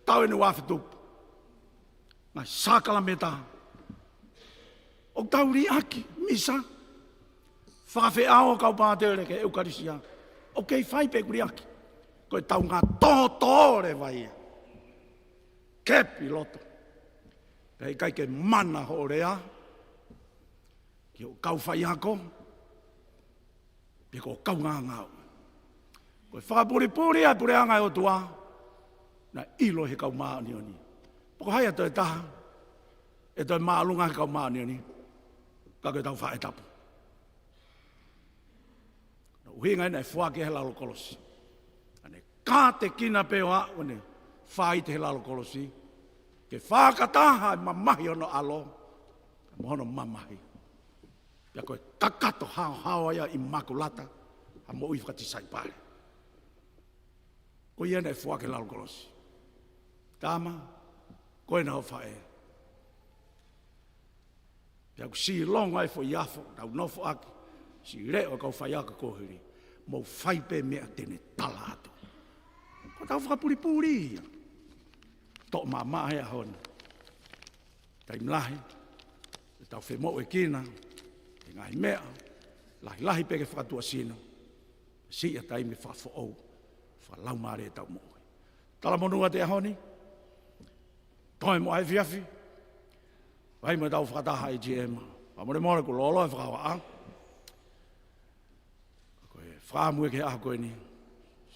taʻu eni ua afe tupu. Ngaahi sākalamēniti. ʻOku tau liʻaki, misa. Fakafeʻao kau pātele ki he ʻEukalisia. ʻOku kei fai pē ʻeku liʻaki. Ko ʻetau ngaahi tōtō leva ia. Kepi loto. Pea ʻikai ke mana hoʻo lea ki hoʻo kau faiako, pe ko e kau ngāngāue. Ko e fakapulipuli ʻa e puleʻanga ʻo e ʻOtua, naʻe ʻilo ʻe he kau māʻoniʻoni. Pe ko hai ʻe toe taha, ʻe toe māʻolunga he kau māʻoniʻoni, ka ko ʻetau faʻē tapu. Ko hono ʻuhinga ia naʻe foaki he lalo kolosi. Naʻa ne kātekina pē ʻo aʻu ʻo ne faite he lalo kolosi. Ke fakataha e mamahi ʻo hono ʻAlo, mo hono mamahi. Pea ko e kakato haohaoa ia ʻa e ʻImakulata, ha moʻui fakatisaipale. Ko ia naʻe foaki he lalo kolosi. Tama, ko ena hoʻo faʻē. Pea ʻoku siʻi longo ai e foʻi afo, tau nofoʻaki, siʻi leʻo e kau faiako ko hili, mou fai pē meʻa te ne tala atu. Ko ʻetau fakapulipuli ia. Toʻo maʻamaʻa he ʻaho ni. Taimi lahi, ʻetau femoʻuekina, he ngaahi meʻa, lahilahi pē ke fakatuʻasino, siʻi ʻa e taimi fakafoʻou, fakalaumālie ʻetau moʻui. Talamonū atu he ʻaho ni, toe mo e efiafi, fai mo ʻetau fakataha ʻi he A G M. Fakamolemole kuo lōloa e fakahā. Ko e fakaʻamu ia ki he ʻaho ko eni.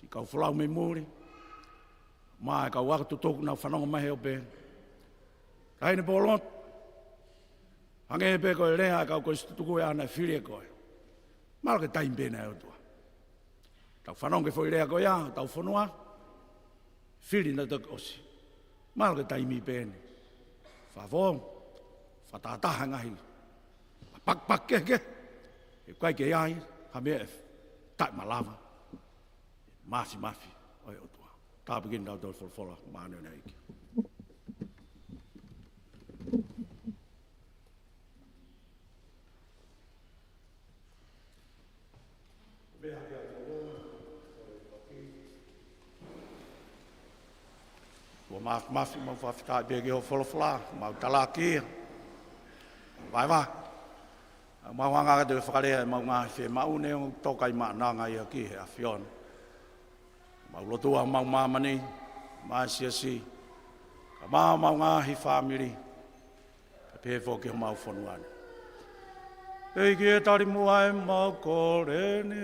Siʻi kau folau mei muli. Mā e kau ako tutuku naʻa nau fanongo mai he ope. Taʻahine Polotu, hangē pē ko e lea ʻa e kau kolisi tutuku ʻa ia naʻe fili ʻe koe. Mahalo ko e taimi pē eni ʻa e ʻOtua. Tau fanongo ki he foʻi lea ko ia, tau fonua. Fili naʻe toki ʻosi. Mahalo ko e taimi pē eni. Fakafou, fakatahataha e ngaahi pakipaki kehekehe. He ʻoku ʻikai ke ʻi ai ha meʻa ʻe taʻemalava. Māfimafi ʻo e ʻOtua. Tāpuekina kitautolu he folofola māʻoniʻoni ʻa e ʻEiki. Ua māfimafi, mau fakafetaʻi pē ki hoʻo folofola, mau talaki ia. Vaevae. Mau hanga atu ʻo fakalea ʻemau ngaahi fiemaʻu neongo ʻoku tōkai maʻananga ia ki he ʻAfiona. Mau lotua homau māmani, homau siasi, kae ʻumaʻā homau ngaahi fāmili, kae pehē foki homau fonua ni. ʻEiki ē, tali muʻa ʻemau kole ni.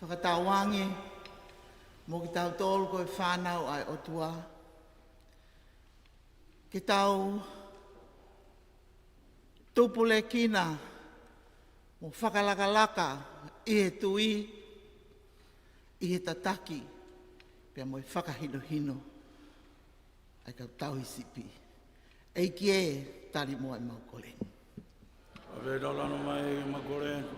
Fakatauange mo kitautolu ko e fānau ʻa e ʻOtua, ke tau tupulekina mo fakalakalaka ʻi he tui, ʻi he tataki, pea mo e fakahinohino ʻa e kau tauhi sipi. ʻEiki ē, tali muʻa ʻemau kole ni. ʻAve, taulalo mai ʻemau kole ni.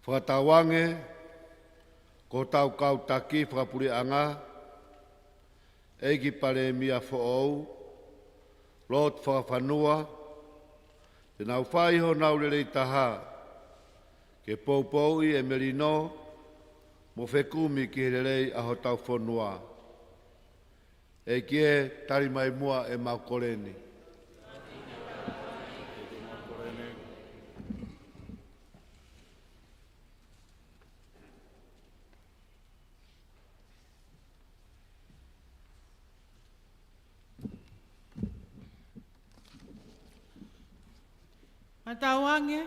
Fakatauange ko hotau kau taki fakapuleʻanga, ʻEiki Palēmia foʻou, Lord Fakafanua, te nau fai honau lelei taha ke poupouʻi e melino mo fekumi ki he lelei ʻa hotau fonua. ʻEiki ē, tali mai muʻa ʻemau kole ni. Fakatauange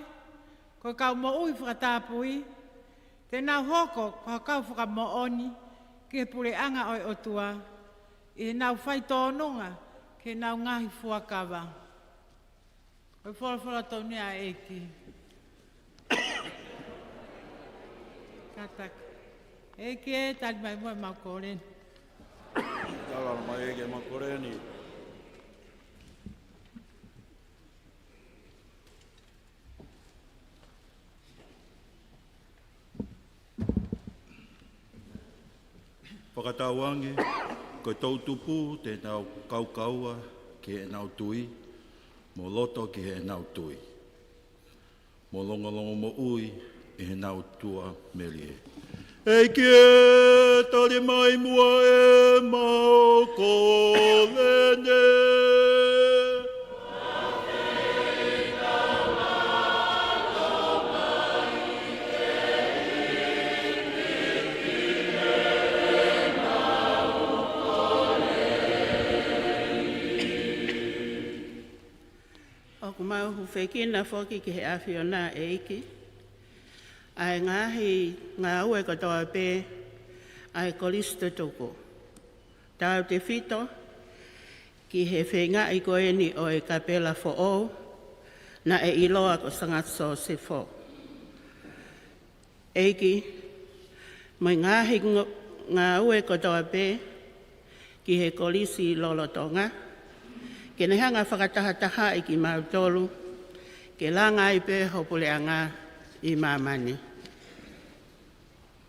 ko e kau moʻui fakatapui, te nau hoko ko ha kau fakamoʻoni ki he puleʻanga ʻo e ʻOtua, ʻi heʻenau fai tōnunga ki heʻenau ngaahi fuakava. Ko e folofola tonu ia ʻa e ʻEiki. Kātaki. ʻEiki ē, tali mai muʻa ʻemau kole ni. Taulalo mai ʻEiki ʻemau kole ni. Fakatauange ko e toʻutupu te nau kaukaua ki heʻenau tui, mo loto ki heʻenau tui, mo longolongo moʻui ʻi heʻenau tuʻamelie. ʻEiki ē, tali mai muʻa ʻemau kole ni. ʻOku mau hūfekina foki ki he ʻAfiona ʻEiki ʻa e ngaahi ngāue kotoa pē ʻa e kolisi tutuku, tautefito ki he feingaʻi ko eni ʻo e kapela foʻou naʻe ʻiloa ko Sangata Sosefo. ʻEiki, mo e ngaahi ngo-, ngāue kotoa pē ki he kolisi lolotonga, ke ne hanga fakatahatahaʻi kimautolu ke langa ai pē ho puleʻanga ʻi māmani.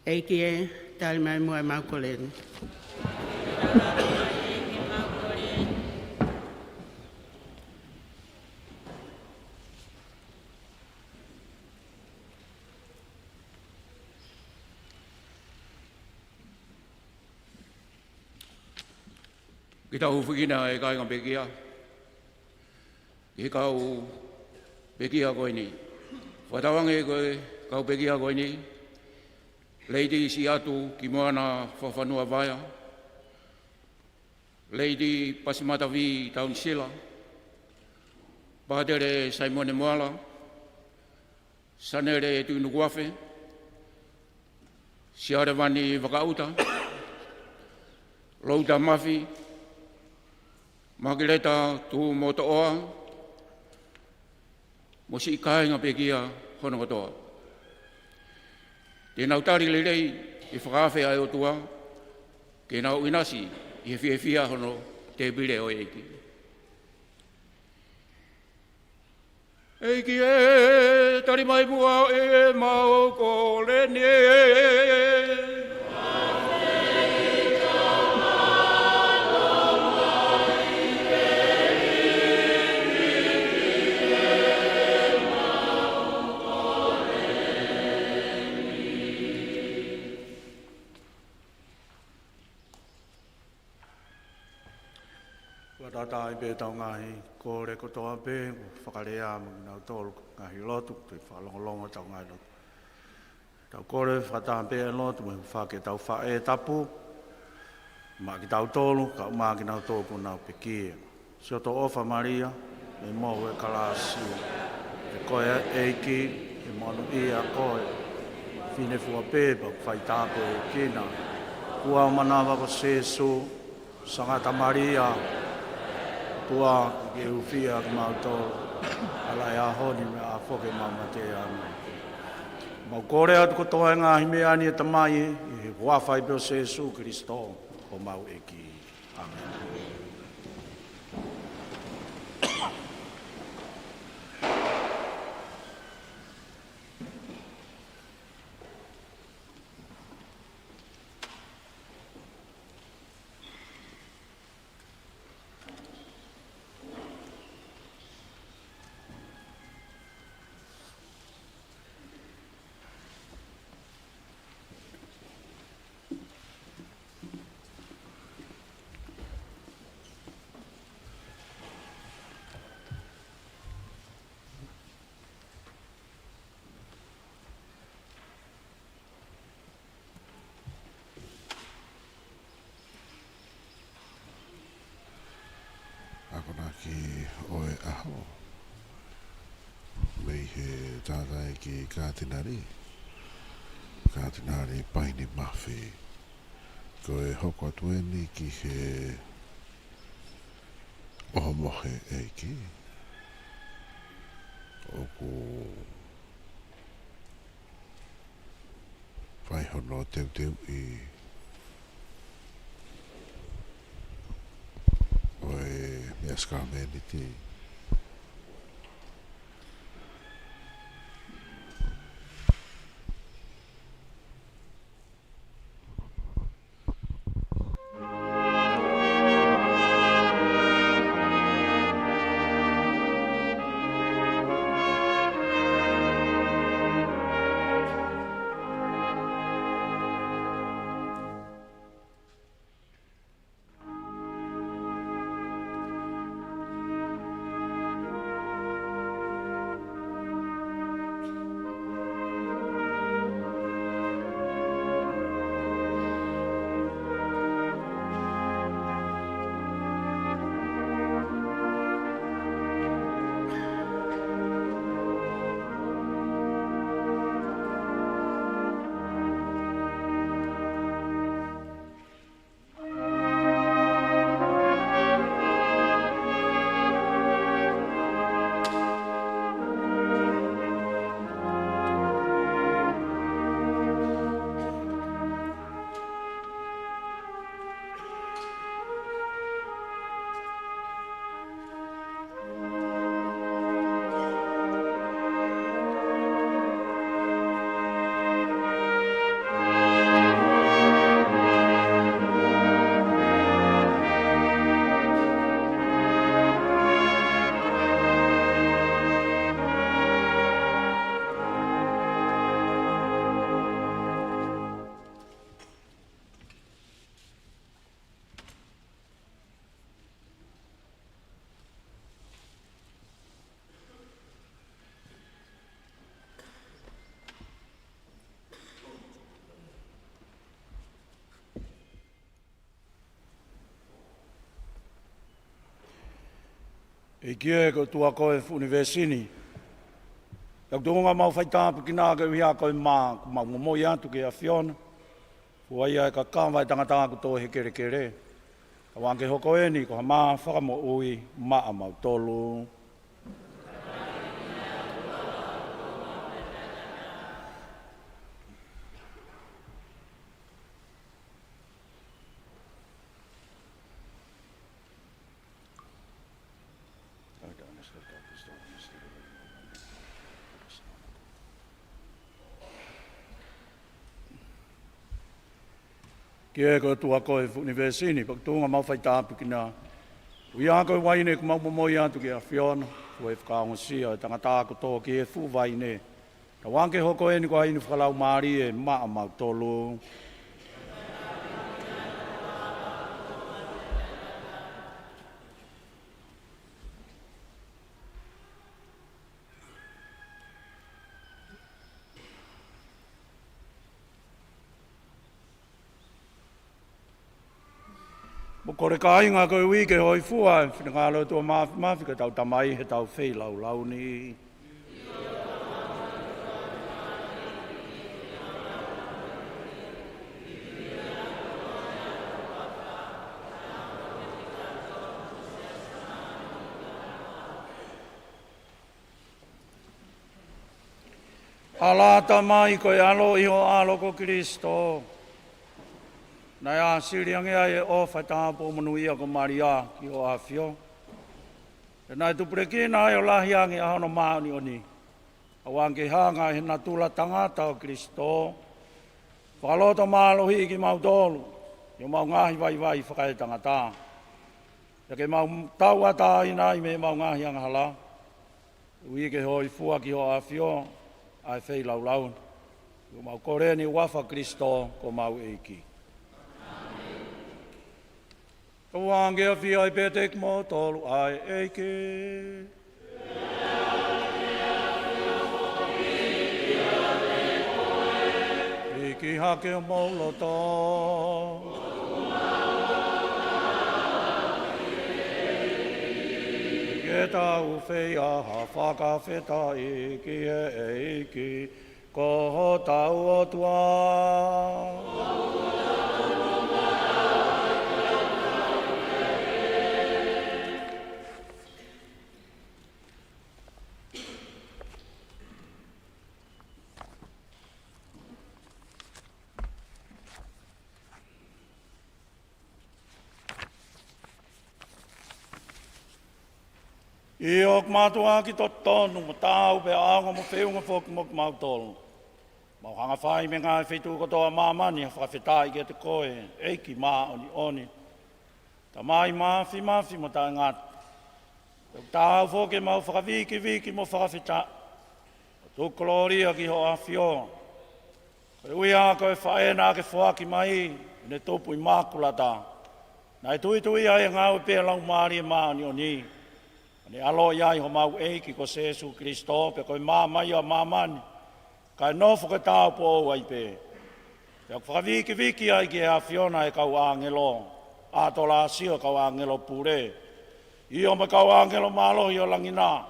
ʻEiki ē, tali mai muʻa ʻemau kole ni. Ke tau hūfekina e kāinga pekia, ki he kau pekia ko eni. Fakatauange ko e kau pekia ko eni, Lady Siatu Kimoana Fakafanua Vaea, Lady Pasimata V Taunisila, Pātele Saimone Moala, Sanele Tuinukuafe, Sialevani Vakaʻuta, Louta Mafi, Makileta Tumotoʻoa, mo siʻi kāinga pekia hono kotoa. Te nau tali lelei e fakaafe ʻa e ʻOtua, ke nau ʻinasi ʻi he fiefia hono tēpile ʻo e ʻEiki. ʻEiki ē, tali mai muʻa ʻemau kole ni. Fakatauange pē ʻetau ngaahi kole kotoa pē, ʻoku fakalea mo kinautolu ngaahi lotu, toe fakalongolongo ʻetau ngaahi lotu. Tau kole fakataha pē e lotu, mo e hūfaki ʻetau faʻē tapu, maʻa kitautolu, kae ʻumaʻā kinautolu kuo nau pekia. Siʻoto ʻofa Malia, ʻe mohu e kalasi, ʻe koe ʻEiki, ʻe monūʻia koe, fefine fua pē, pea ʻoku faitāpuekina. Kuo manava ko Sēsū, Sangata Malia, ʻOtua ke hūfia kimautolu, ala e ʻaho ni mo e ʻaho foki ʻemau mate ai. Mau kole atu kotoa e ngaahi meʻa ni ʻe Tamai, ʻi he huafa pē ʻo Sēsū Kilisitō, ko homau ʻEiki. ʻĀmeni. Akonaki ʻo e ʻaho, mei he Tangataʻeiki Katinali, Katinali Paini Mafi. Ko e hoko atu eni ki he ʻohomohe ʻEiki, ʻoku fai hono teuteuʻi ʻo e meʻa sākalamēniti. ʻEiki ē, ko e ʻOtua ko e fuʻu ʻunivēsi ni, ʻoku tuʻunga ʻemau faitāpuekina koeʻuhi ko e mā ʻoku mau momoi atu ki he ʻAfiona. Fua ia ʻa e kakava ʻo e tangata ʻoku tō he kelekele, kae ʻoua ke hoko eni ko ha mā fakamoʻui maʻamautolu. ʻEiki ē, ko e ʻOtua ko e fuʻu ʻunivēsi ni, ʻoku tuʻunga ʻemau faitāpuekina koeʻuhi ko e uaine ʻoku mau momoi atu ki he ʻAfiona. Fua ʻa e fakaongosia ʻo e tangata ʻoku tō ki he fuʻu vaine, kae ʻoua ke hoko eni ko ha inu fakalaumālie maʻamautolu. Mou kole kāinga koeʻuhi ke hōifua ʻa e finangalo ʻo e ʻOtua Māfimafi, ko ʻetau Tamai, heʻetau feilaulau ni. ʻAlā, Tamai, ko e ʻAlo ʻi ho ʻAlo ko Kilisitō, naʻe ʻāsili ange ai ʻa e ʻofa ʻo e tāupoʻou monūʻia ko Malia ki ho ʻAfio, pea naʻe tupulekina ai ʻo lahi ange ʻa hono māʻoniʻoni, kae ʻoua ke hanga ʻe he natula tangata ʻo Kilisitō ʻo fakalotomālohiʻi kimautolu ʻi homau ngaahi vaivai fakaetangata, pea ke mau tauʻatāina ai mei heʻemau ngaahi angahala, koeʻuhi ke hōifua ki ho ʻAfio ʻa e feilaulau ni. ʻOku mau kole eni ʻi he huafa ʻo Kilisitō ko homau ʻEiki. Tau ʻoange ʻa e ʻafio ʻi he pēteki ʻo kimoutolu ʻa e ʻEiki. ʻIki hake homou loto. Ke tau fai ha fakafetaʻi ki he ʻEiki, ko hotau ʻOtua. ʻIo, ʻoku mātuʻaki totonu mo taau pea ʻaonga mo feʻunga foki mo kimautolu, ke mau hanga ʻo fai mei he ngaahi feituʻu kotoa ʻo māmani ha fakafetaʻi kiate koe, ʻEiki māʻoniʻoni, Tamai Māfimafi mo taʻengata. Pea ʻoku taau foki ke mau fakavikiviki mo fakafetaʻi, ʻo tuku kolōlia ki ho ʻAfio, koeʻuhi ko e faʻē naʻa ke foaki mai, ʻi heʻene tupu ʻi makulata, naʻe tuituʻia ʻi he ngāue pē ʻa e Laumālie Māʻoniʻoni, ʻo ne ʻaloʻi ai homau ʻEiki ko Sēsū Kilisitō, pea ko e maama ia ʻo māmani, kae nofo ko e tāupoʻou ai pē. Pea ʻoku fakavikiviki ai ki he ʻAfiona ʻa e kau ʻāngelo, ʻa e tola sio ʻa e kau ʻāngelo pule, ʻio mo e kau ʻāngelo mālohi ʻo langi na,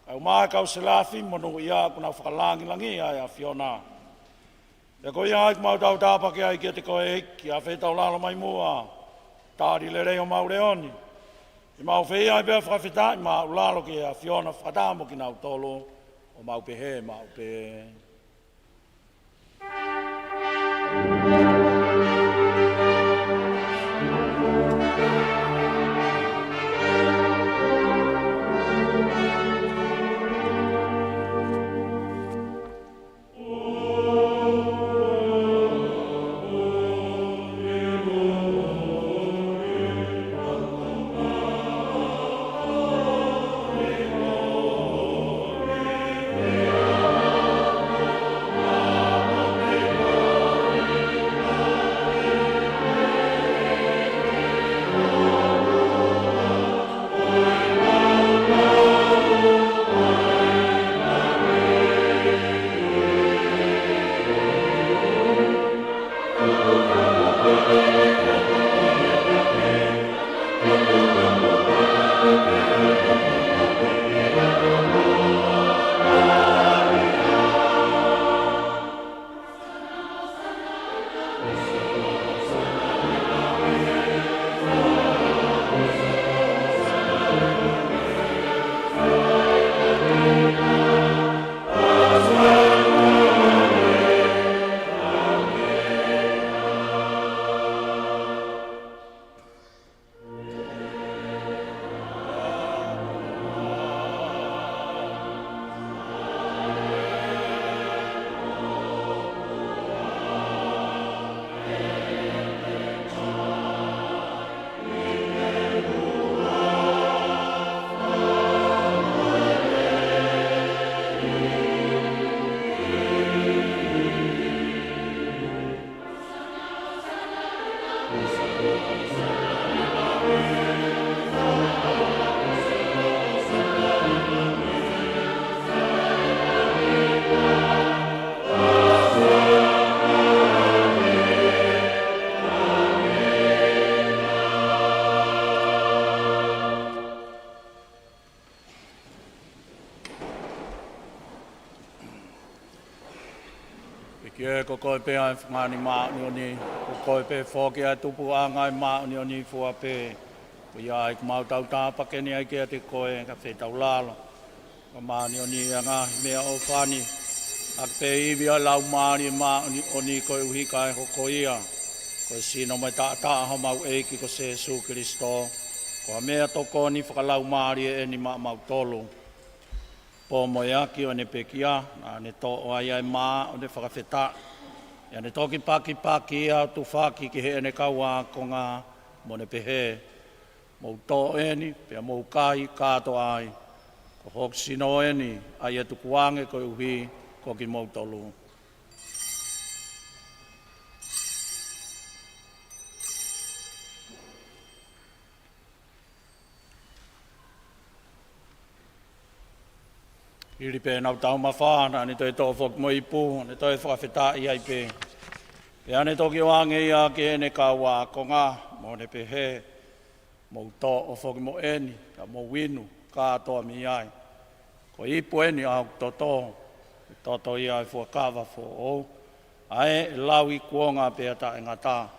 kae ʻumaʻā ʻa e kau selāfimi monūʻia ʻoku nau fakalangilangiʻi ʻa e ʻAfiona. Pea ko ia ai ʻoku mau tautapa ki ai kiate koe, ʻEiki, ʻa e feitaulalo mai muʻa, tali lelei homau leʻo ni, ke mau fai ai pē ʻa e fakafetaʻi māʻulalo ki he ʻAfiona fakataha mo kinautolu, ʻo mau pehē maʻu pē. ʻEiki ē, ko koe pē ʻa e fungani māʻoniʻoni, ko koe pē foki ʻa e tupuʻanga ʻo e māʻoniʻoni fua pē. Ko ia ai ʻoku mau tautapa ke ne ʻai kiate koe, ka fetaulalo, ka māʻoniʻoni ʻa e ngaahi meʻaʻofa ni, ʻaki pē ivi ʻa e Laumālie Māʻoniʻoni koeʻuhi kae hoko ia ko e sino mo e taʻataʻa ʻo homau ʻEiki ko Sēsū Kilisitō, ko ha meʻatokoni fakalaumālie ʻeni maʻamautolu. Pō mo e ʻaki ʻo ʻene pekia, naʻa ne toʻo ai ʻa e mā ʻo ne fakafetaʻi. ʻA ia ne toki pakipaki ia ʻo tufaki ki heʻene kau ākonga, mo ne pehē, Mou toʻo ʻeni, pea mou kai kātoa ai. Ko hoku sino ʻeni, ʻa ia ʻe tukuange koeʻuhi ko kimoutolu. Hili pē ʻenau taumafa, naʻa ne toe toʻo foki mo e ipu, ne toe fakafetaʻi ai pē. Pea ne toki ʻoange ia ki heʻene kau ākonga, mo ne pehē, Mou toʻo foki mo ʻeni, pea mou inu kātoa mei ai. Ko e ipu ʻeni ʻa hoku toto, ʻe toto ia ʻo e fuakava foʻou, ʻa ē ʻe lau ʻi kuonga pea taʻengata.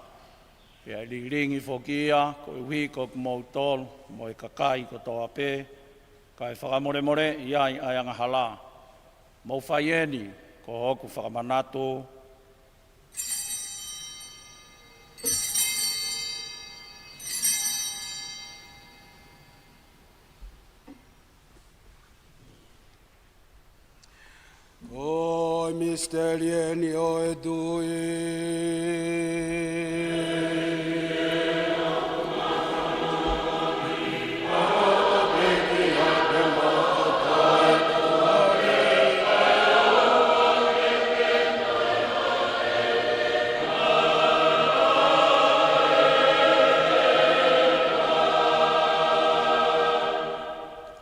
Pea ʻe lilingi foki ia koeʻuhi ko kimoutolu mo e kakai kotoa pē, kae fakamolemoleʻi ai ʻa e angahala. Mou fai ʻeni ko hoku fakamanatu. Ko e misiteli ʻeni ʻo e tui.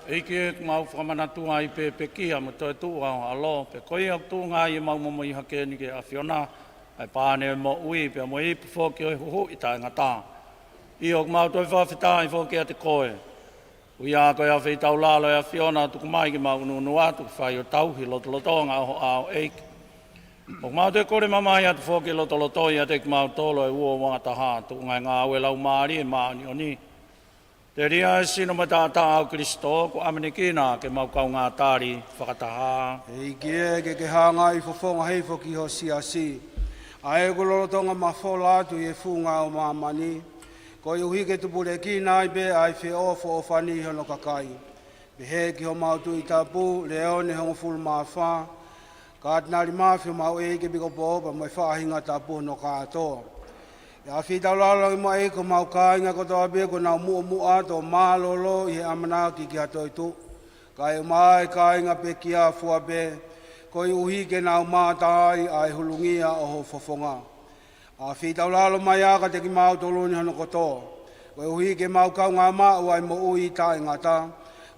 ʻEiki ē, ʻoku mau fakamanatu ai pē pekia mo e toetuʻu ʻa ho ʻAlo, pea ko ia ʻoku tuʻunga ai ʻemau momoi hake ni ki he ʻAfiona, ʻa e pane ʻo e moʻui, pea mo e ipu foki ʻo e huhuʻi taʻengata. ʻIo, ʻoku mau toe fakafetaʻi foki kiate koe. ʻOku ʻi ai ko e ʻafeitaulalo ʻa e ʻAfiona ʻoku tuku mai ke mau ʻunuʻunu atu ke fai ʻo tauhi e lotolotonga ʻo ho ʻao ʻEiki. ʻOku mau toe kole mamahi atu foki e lotolotoi ʻiate kimautolu ʻa e uo uanga taha, tuʻunga ʻi he ngāue ʻa e Laumālie Māʻoniʻoni. Telia ʻa e sino mo e taʻataʻa ʻo Kilisitō, kuo ʻamanekina ke mau kaungā tali fakataha. ʻEiki ē, ke ke hangai fofonga hifo ki ho siasi, ʻa ē kuo lolotonga mafola atu ʻi he funga ʻo māmani, koeʻuhi ke tupulekina ai pē ʻa e feʻofoʻofani ʻi hono kakai. Pehē ki homau Tuʻi Tapu, Leone hongofulu mā fā, Katinali Mafi homau ʻEiki ʻEpikopō, pea mo e faʻahinga tapu hono kātoa. ʻE ʻafeitaulalo ange mo e ʻEiki ko homau kāinga kotoa pē kuo nau muʻomuʻa atu ʻo mālōlō ʻi he ʻamanaki ki ha toetuʻu. Kae ʻumaʻā e kāinga pekia fua pē, koeʻuhi ke nau mamata ai ʻa e hulungia ʻo ho fofonga. ʻAfeitaulalo mai ā kiate kimautolu ni hono kotoa, koeʻuhi ke mau kaungā maʻu ʻa e moʻui taʻengata.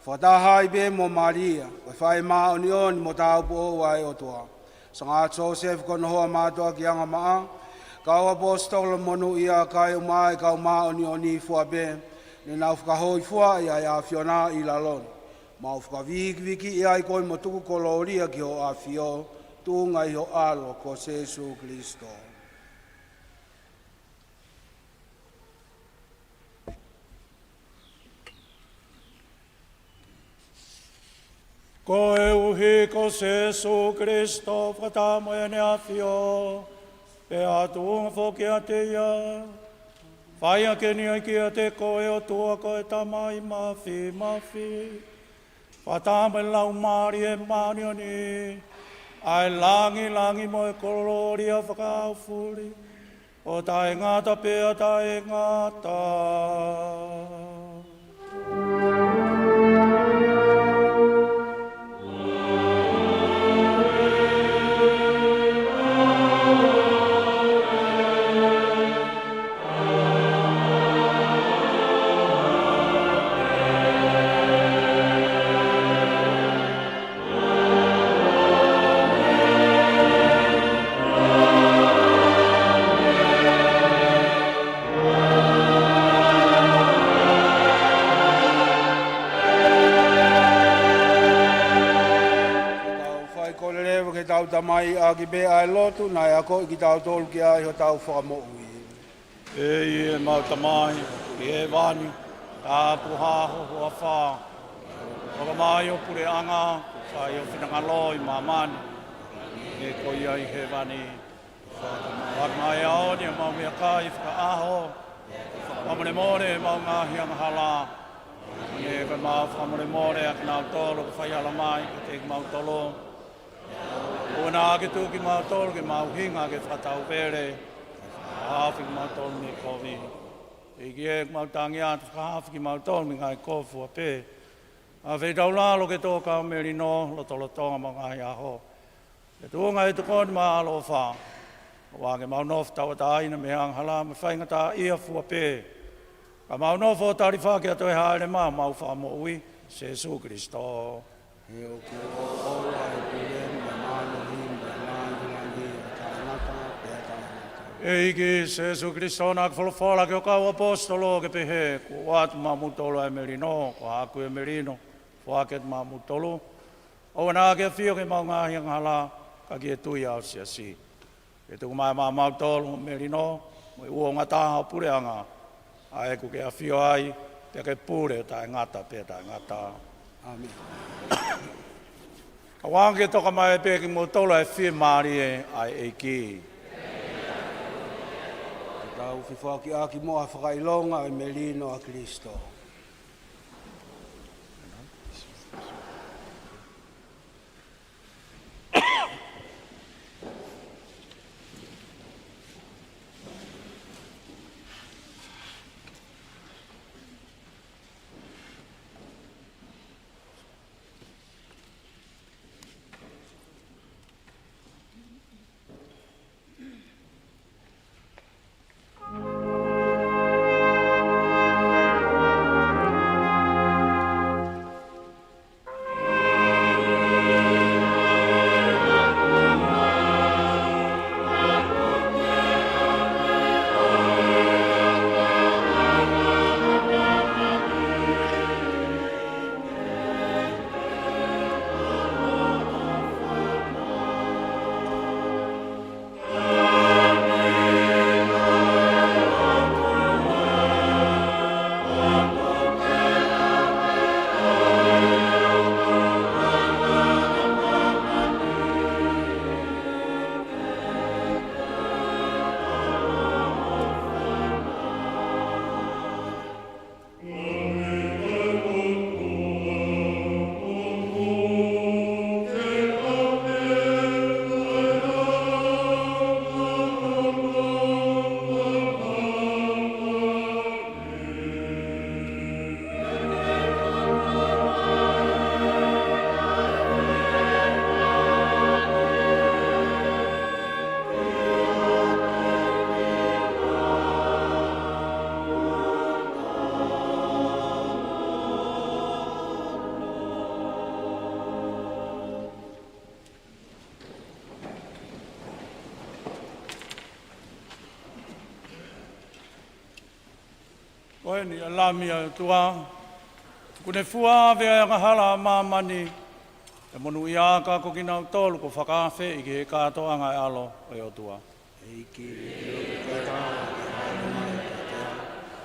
Fakataha ai pē mo Malia, ko e faʻē māʻoniʻoni mo tāupoʻou ʻa e ʻOtua, Sangata Siosefa ko hono hoa mātuʻaki angamaʻa, kau ʻaposetolo monūʻia, kae ʻumaʻā e kau māʻoniʻoni fua pē ne nau fakahōifuaʻi ʻa e ʻAfiona ʻi lalo ni. Mau fakavikivikiʻi ai koe mo tuku kolōlia ki ho ʻAfio, tuʻunga ʻi ho ʻAlo ko Sēsū Kilisitō. Koeʻuhi ko Sēsū Kilisitō, fakataha mo ʻEne ʻAfio, pea tuʻunga foki ʻiate ia, fai hake ni ʻa e ʻEiki ʻiate koe, ʻOtua ko e Tamai Mafimafi, fakataha mo e Laumālie Māʻoniʻoni, ʻa e langilangi mo e kolōlia fakaʻaufuli, ʻo taʻengata pea taʻengata. Mai ʻaki pē ʻa e lotu naʻe akoʻi kitautolu ki ai ʻi hotau Fakamoʻui. ʻEiki ʻemau Tamai ʻi hēvani, tāpuhā ho huafa. Hoko mai ho puleʻanga, fai ho finangalo ʻi māmani, hangē ko ia ʻi hēvani. Foaki mai ʻa e ʻaho ni ʻemau meʻakai fakaʻaho. Fakamolemole ʻemau ngaahi angahala, hangē ko ʻemau fakamolemole ʻa kinautolu ʻoku faihala mai kiate kimautolu. ʻOua naʻa ke tuku kimautolu ki he mahuʻinga, ka ke fakatauvele, fakahaofi kimautolu mei he kovi. ʻEiki ē, ʻoku mau tangi atu, fakahaofi kimautolu mei he ngaahi kovi fua pē. ʻA e feitaulalo ke tō kau melino, lotolotonga ʻemau ngaahi ʻaho. Ke tuʻunga ʻi he tokoni mo e ʻaloʻofa, ʻoua ke mau nofo tauʻatāina mei he angahala mo e faingataʻaʻia fua pē, ka mau nofo ʻo tali hake ʻa e toe hāʻele mai ʻa homau Fakamoʻui, Sīsū Kalaisi. He ʻoku ʻoʻou ʻa e pule mo e mālohi mo e ngaahi langi ʻo taʻengata pea taʻengata. ʻEiki Sīsū Kalaisi, naʻa ke folofola ki ho kau ʻaposetolo ke pehē, Kuo u ʻoatu maʻamoutolu ʻa e melino, ko haʻaku ʻa e melino ʻoku ou foaki atu maʻamoutolu. ʻOua naʻa ke ʻafio ki heʻemau ngaahi angahala, ka ki he tui ʻa ho siasi. Ke tuku mai maʻamoutolu ho melino, mo e uouangataha ho puleʻanga, ʻa ia ʻoku ke ʻafio ai, pea ke pule ʻo taʻengata pea taʻengata. ʻĀmeni. Kae ʻoua ke toka mai pē kimoutolu ʻa e fiemālie ʻa e ʻEiki. Ke tau fefoakiʻaki mo e fakaʻilonga ʻo e melino ʻa Kalaisi. Ko eni ʻa e Lami ʻa e ʻOtua, kuo ne fua ʻa e angahala ʻa māmani, ʻe monūʻia ʻa kinautolu kuo fakaafeʻi ki he kātoanga ʻo e ʻAlo ʻo e ʻOtua. ʻEiki, ʻoku ke tau ke hāʻele mai kiate au,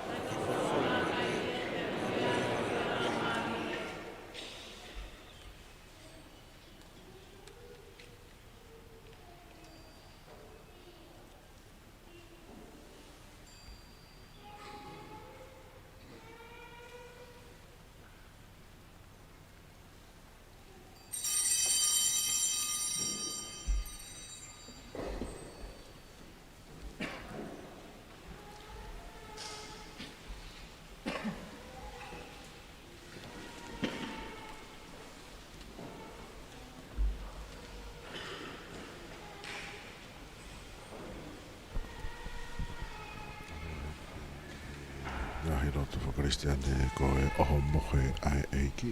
ke ke folofola pē, ʻe ui au ʻi he ʻaho ni. Ngaahi lotu faka-Kalisitiane ko e ʻohomohe ʻa e ʻEiki.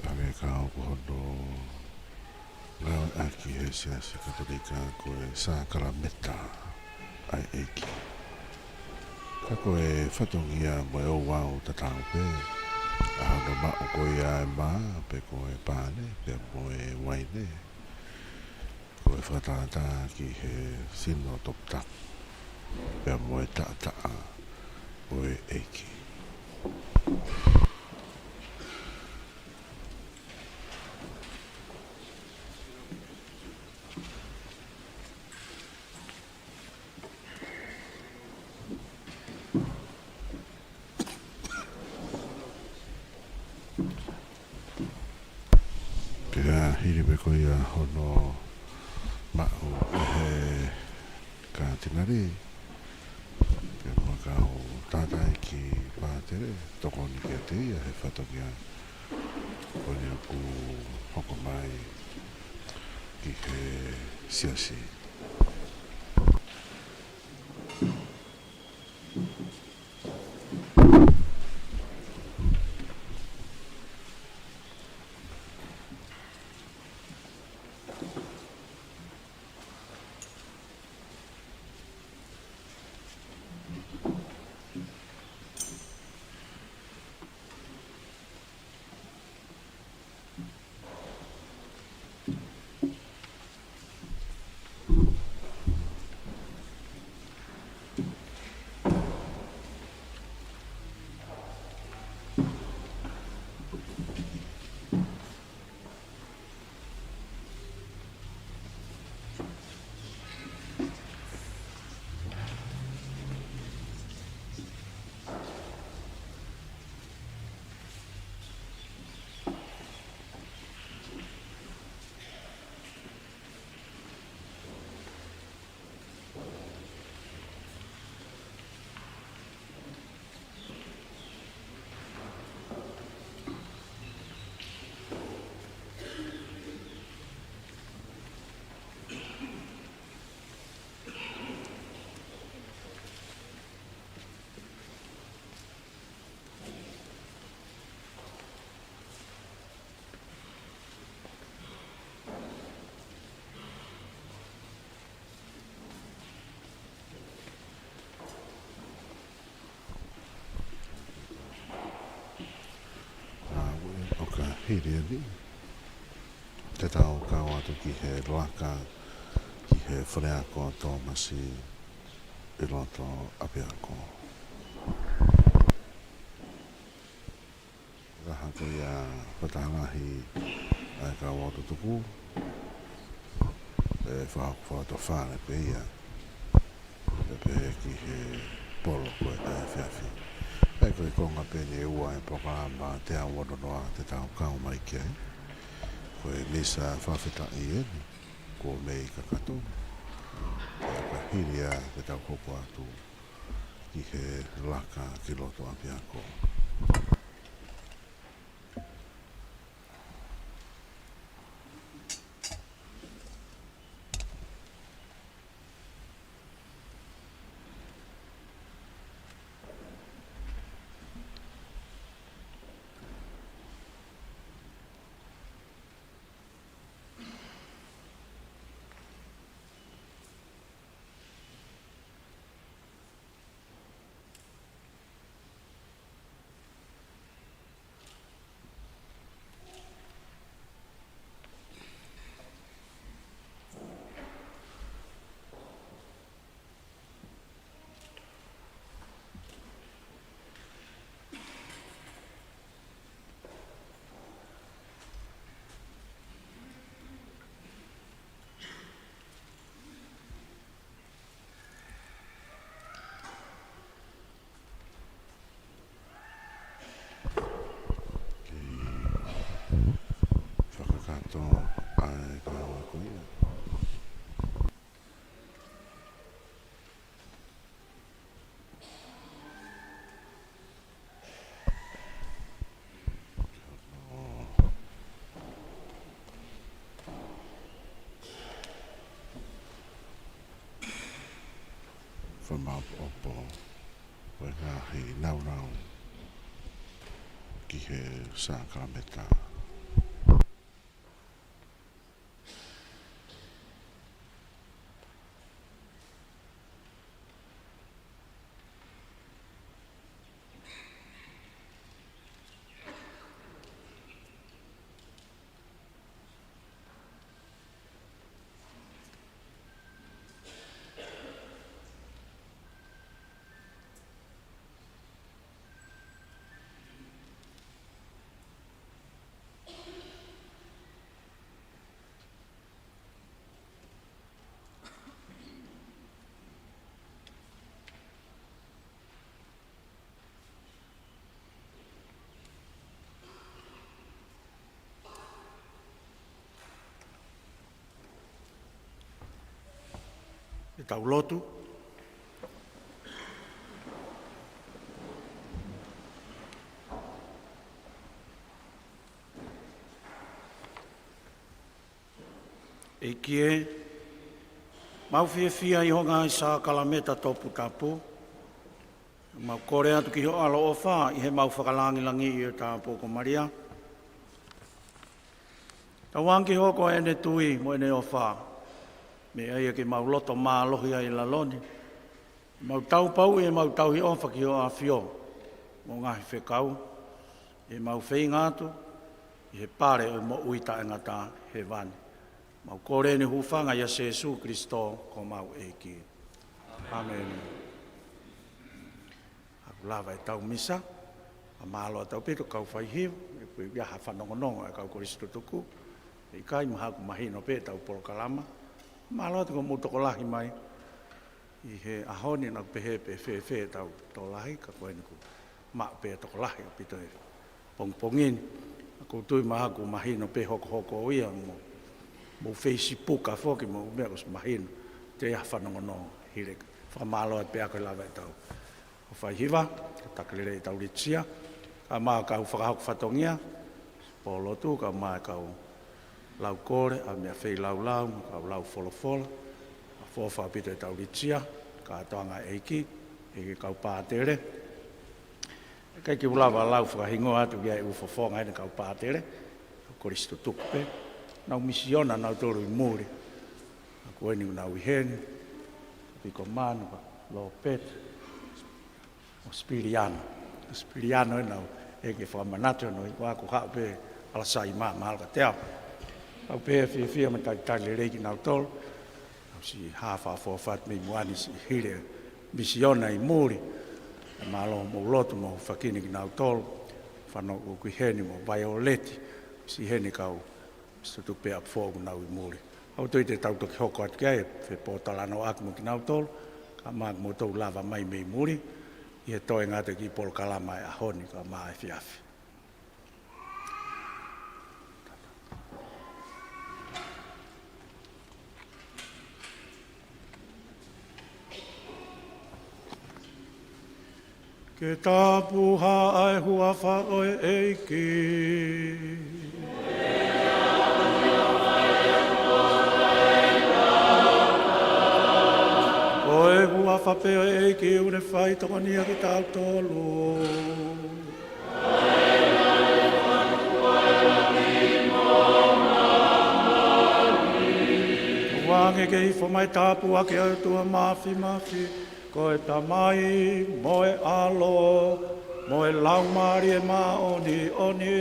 Hangē ko hono ngāueʻaki ʻe he Siasi Katolika ko e sākalameta ʻa e ʻEiki. Ka ko e fatongia mo e ouau tatau pē ʻA hono maʻu ko ia e mā, pe ko e pane, pea mo e uaine, ko e fakatātā ki he sino toputapu, pea mo e taʻataʻa ʻo e ʻEiki. Pea hili pē ko ia hono maʻu ʻe he kātinali, pea mo e kau tangataʻeiki pātele, tokoni kiate ia he fatongia ko eni ʻoku hoko mai ki he siasi. ʻA, ʻo ka hili eni, te tau kau atu ki he laka ki he fale ako ʻo Tōmasi ʻi loto ʻapiako. Ka hoko ia fakataha lahi ʻa e kau ʻotu tuku, ʻe fakahoko fakatōfale pē ia, pea pehē ki he polo ko ē ʻa e efiafi. ʻA ia ko e konga pē eni ʻe ua ʻo e polokalama te au ono noa te tau kau mai ki ai. Ko e misa fakafetaʻi eni, kuo mei kakato. Pea ka hili ia te tau hoko atu ki he laka ki loto ʻapiako. Kei fakakakato ʻa e kahawa ko ia. Fakamaʻopoʻopo ʻo e ngaahi naunau ki he sākalamēniti. Ke tau lotu. ʻEiki ē, mau fiefia ʻi hoʻo ngaahi sākalamēniti toputapu. Mau kole atu ki hoʻo ʻaloʻofa ʻi heʻemau fakalāngilangiʻi ʻo tāpuakiʻi Malia. Tauange ke hoko ʻene tui mo ʻene ʻofa, meʻa ia ke mau loto mālohi ai ʻi lalo ni. Mau taupau ʻi heʻemau tauhi ʻofa ki hoʻo ʻAfio mo e ngaahi fekau, ʻi heʻemau feinga atu ʻi he pale ʻo e moʻui taʻengata hēvani. Mau kole ʻeni ʻi he huafa ʻo Sēsū Kalaisi ko homau ʻEiki. ʻĒmeni. ʻOku lava ʻetau misa. Fakamālō atu ʻaupito kau faihiva, ʻoku ʻi ai ha fanongonongo ʻa e kau Kolisi Tutuku. ʻIkai, mahalo ʻoku mahino pē ʻetau polokalama. Mālō atu ko hoʻomou tokolahi mai ʻi he ʻaho ni. Naʻa ku pehē pe fēfē ʻetau tokolahi, ka ko ʻeni kuo maʻu pē tokolahi ʻaupito he pongipongi ni. ʻOku ou tui mahalo ʻoku mahino pē hokohoko ia mo, mo Facebook foki mo e meʻa kuo ʻosi mahino. Toe ʻi ai ha fanongonongo hili. Fakamālō atu pē ʻa e kau lava ʻetau kau faihiva, ka taki lelei ʻetau litisia, kae ʻumaʻā e kau fakahoko fatongia, pōlotu, kae ʻumaʻā e kau lau kole ʻa e meʻa feilaulau, mo e kau lau folofola. ʻOfa ʻaupito ʻetau litisia, kātoanga ʻa e ʻEiki, ʻa e kau pātele. ʻIkai ke u lava ʻo lau fakahingoa atu ki ai ʻoku fofonga ʻeni kau pātele, kau Kolisi Tutuku pē. Nau misiona nautolu ʻi muli. Ka ko ʻeni ʻoku nau ʻi heni, Piko Manu, Lopeti, ʻo Sipiliano. Sipiliano ʻena ʻoku ʻikai ke fakamanatu hono ʻi ʻaku, haʻu pē ʻalasai mā, mahalo ka te au. Kau pē fiefia mo talitali lelei kinautolu. Kau siʻi hā fakaʻofoʻofa atu mei muʻa ni siʻi hili e misiona ʻi muli. Mālō hoʻomou lotu mo hufakini kinautolu. Fānau ʻoku ʻi heni mo Vaioleti. Siʻi heni kau Kolisi Tutuku pē ʻapi foʻou ʻoku nau ʻi muli. ʻOku ou tui te tau toki hoko atu ki ai e fepōtalanoaʻaki mo kinautolu, kae ʻumaʻā ʻoku mou toe lava mai mei muli, ʻi he toenga atu e kiʻi polokalama ʻo e ʻaho ni kae ʻumaʻā e efiafi. Ke tapuhā ʻa e huafa ʻo e ʻEiki. Ko e huafa pē ʻo e ʻEiki ʻoku ne faitokonia kitautolu. Tuku ange ke ifo mai tāpuaki ʻa e ʻOtua Māfimafi, ko e Tamai, mo e ʻAlo, mo e Laumālie Māʻoniʻoni.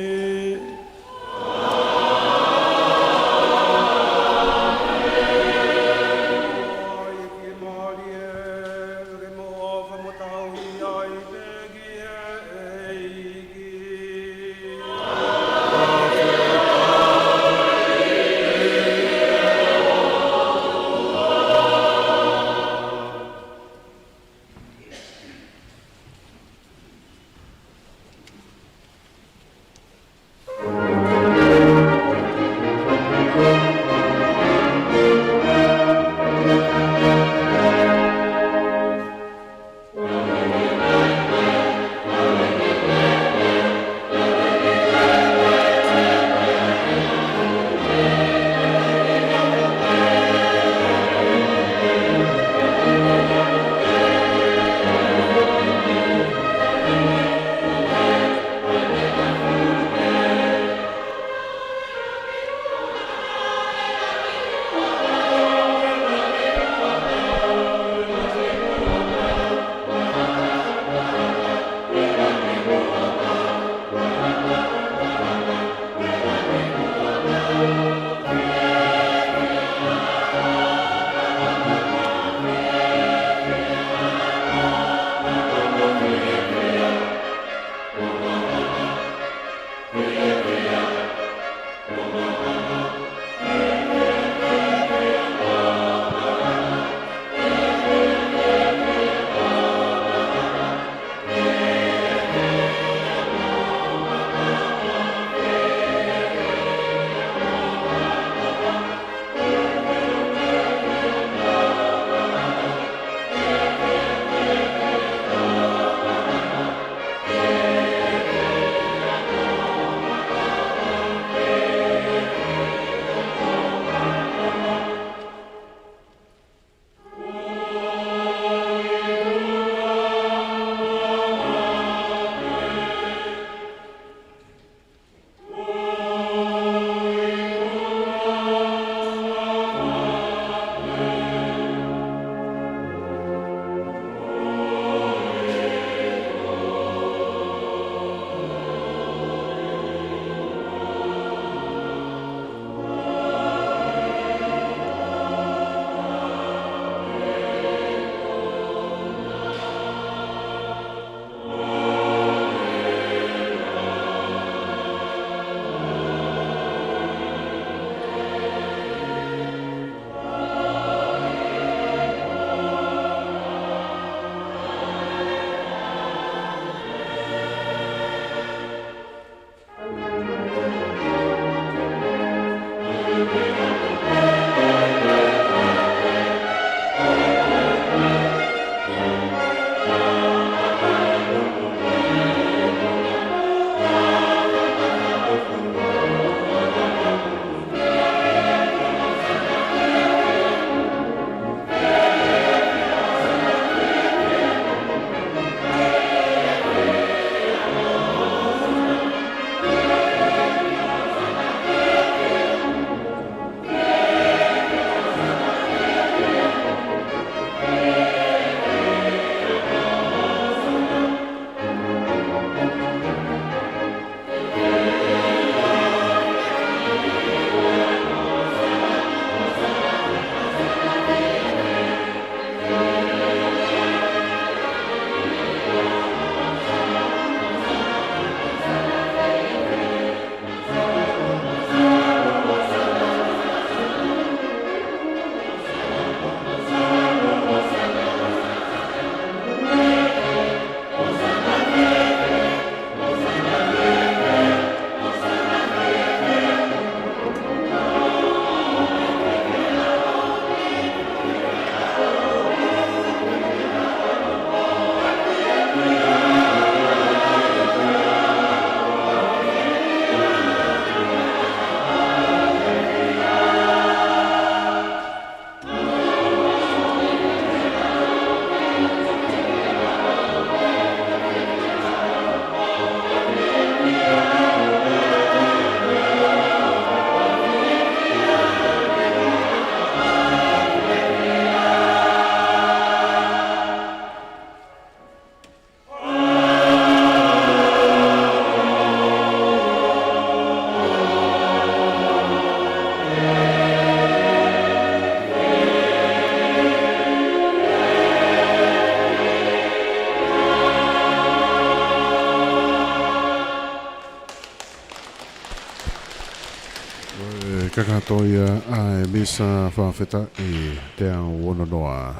Kakato ia ʻa e misa fakafetaʻi teau ono noa.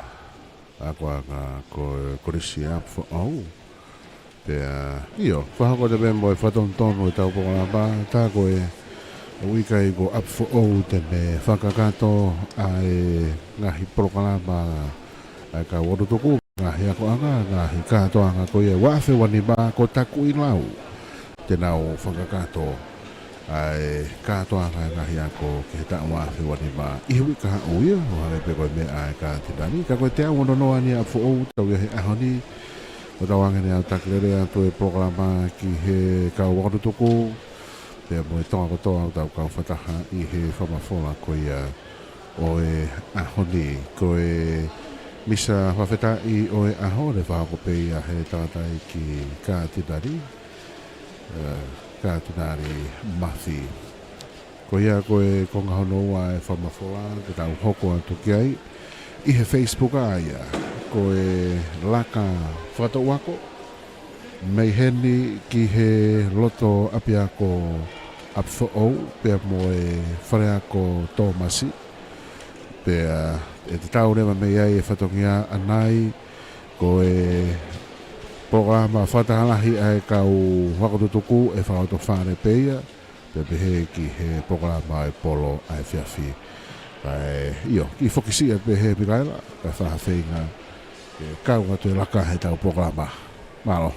Akoʻanga ko e Kolisi ʻApifoʻou. Pea, ʻio, fakahoko atu pē mo e fakatonutonu ʻetau polokalama, tā ko e uike ko ʻApifoʻou te ne fakakakato ʻa e ngaahi polokalama ʻa e kau ʻOtu Tuku, ngaahi akoʻanga, ngaahi kātoanga ko ia ua afe ua nima ko Takuʻilau. Te nau fakakakato ʻa e kātoanga e ngaahi ako ki he taʻu ua afe ua nima ʻi he uike kahaʻu ia, ʻo hangē pē ko e meʻa ʻa e kātinali. Ka ko e teau ono noa eni ʻApifoʻou ʻoku tau ʻi ai he ʻaho ni, ʻoku tau ange eni ʻo taki lelei atu e polokalama ki he kau ʻOtu Tuku, pea mo e Tonga kotoa ʻoku tau kau fakataha ʻi he fakamafola ko ia ʻo e ʻaho ni. Ko e misa fakafetaʻi ʻo e ʻaho, ne fakahoko pē ia he tangataʻeiki kātinali, ē, Kātinali Mafi. Ko ia ko e konga hono ua e fakamafola, te tau hoko atu ki ai ʻi he Facebook ʻa ia. Ko e laka fakatoʻu ako mei heni ki he loto ʻapiako ʻApifoʻou, pea mo e faleako Tōmasi. Pea ʻe tatau leva mei ai e fatongia ʻanai, ko e polokalama fakataha lahi ʻa e kau ako tutuku ʻe fakaʻoto fale pē ia, pea pehē ki he polokalama e polo ʻa e efiafi. Kae, ʻio, kiʻi foki siʻi atu pē he Mikaela, kae fai ha feinga ke kau atu e laka heʻetau polokalama. Mālō.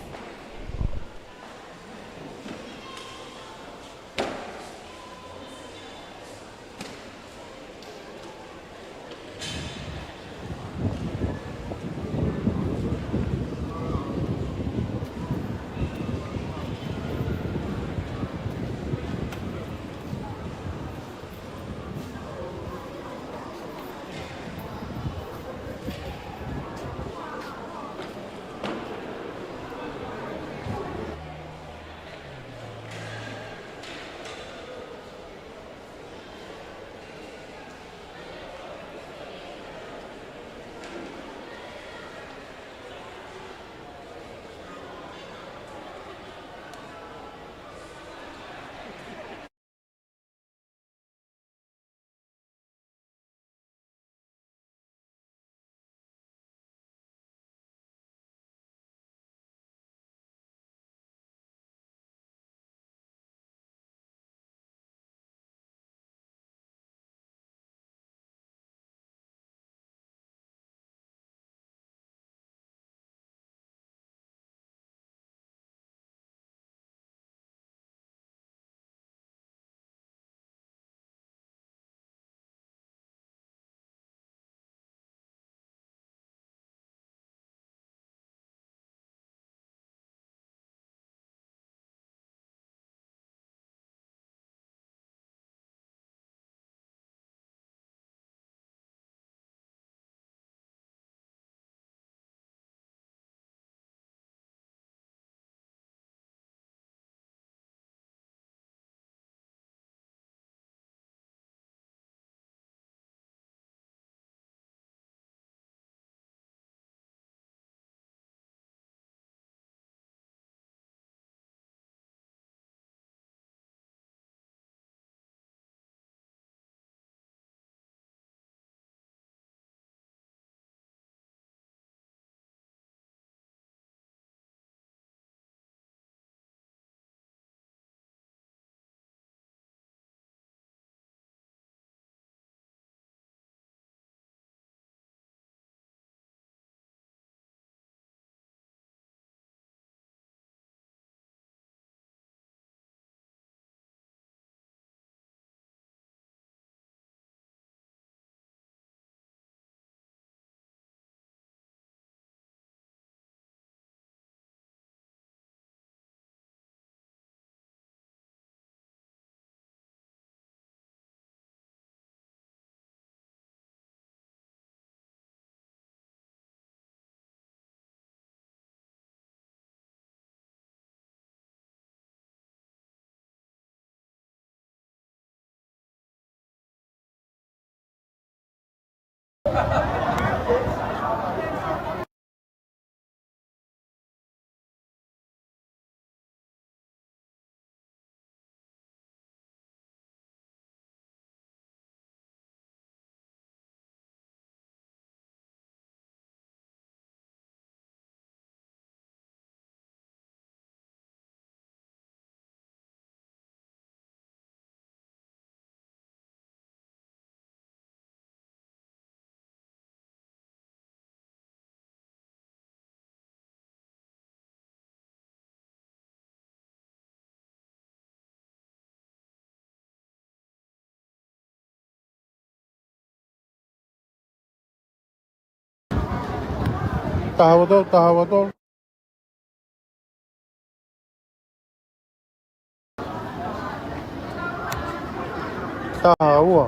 Taha ua tolu, taha ua tolu. Taha ua.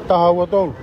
Taha ua tolu.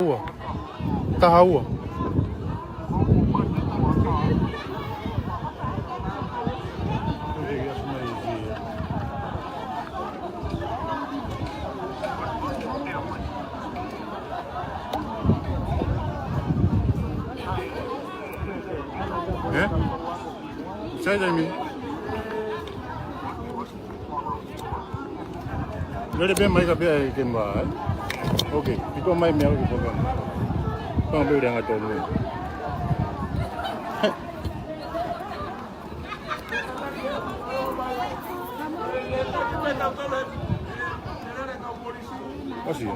Ua. Taha ua. Eh? Sai, Jamie. Lele pē mai ka pea ke mā, eh? Ok, piko mai meʻa ki pokon. Tong pē anga tonu. Kasi, eh?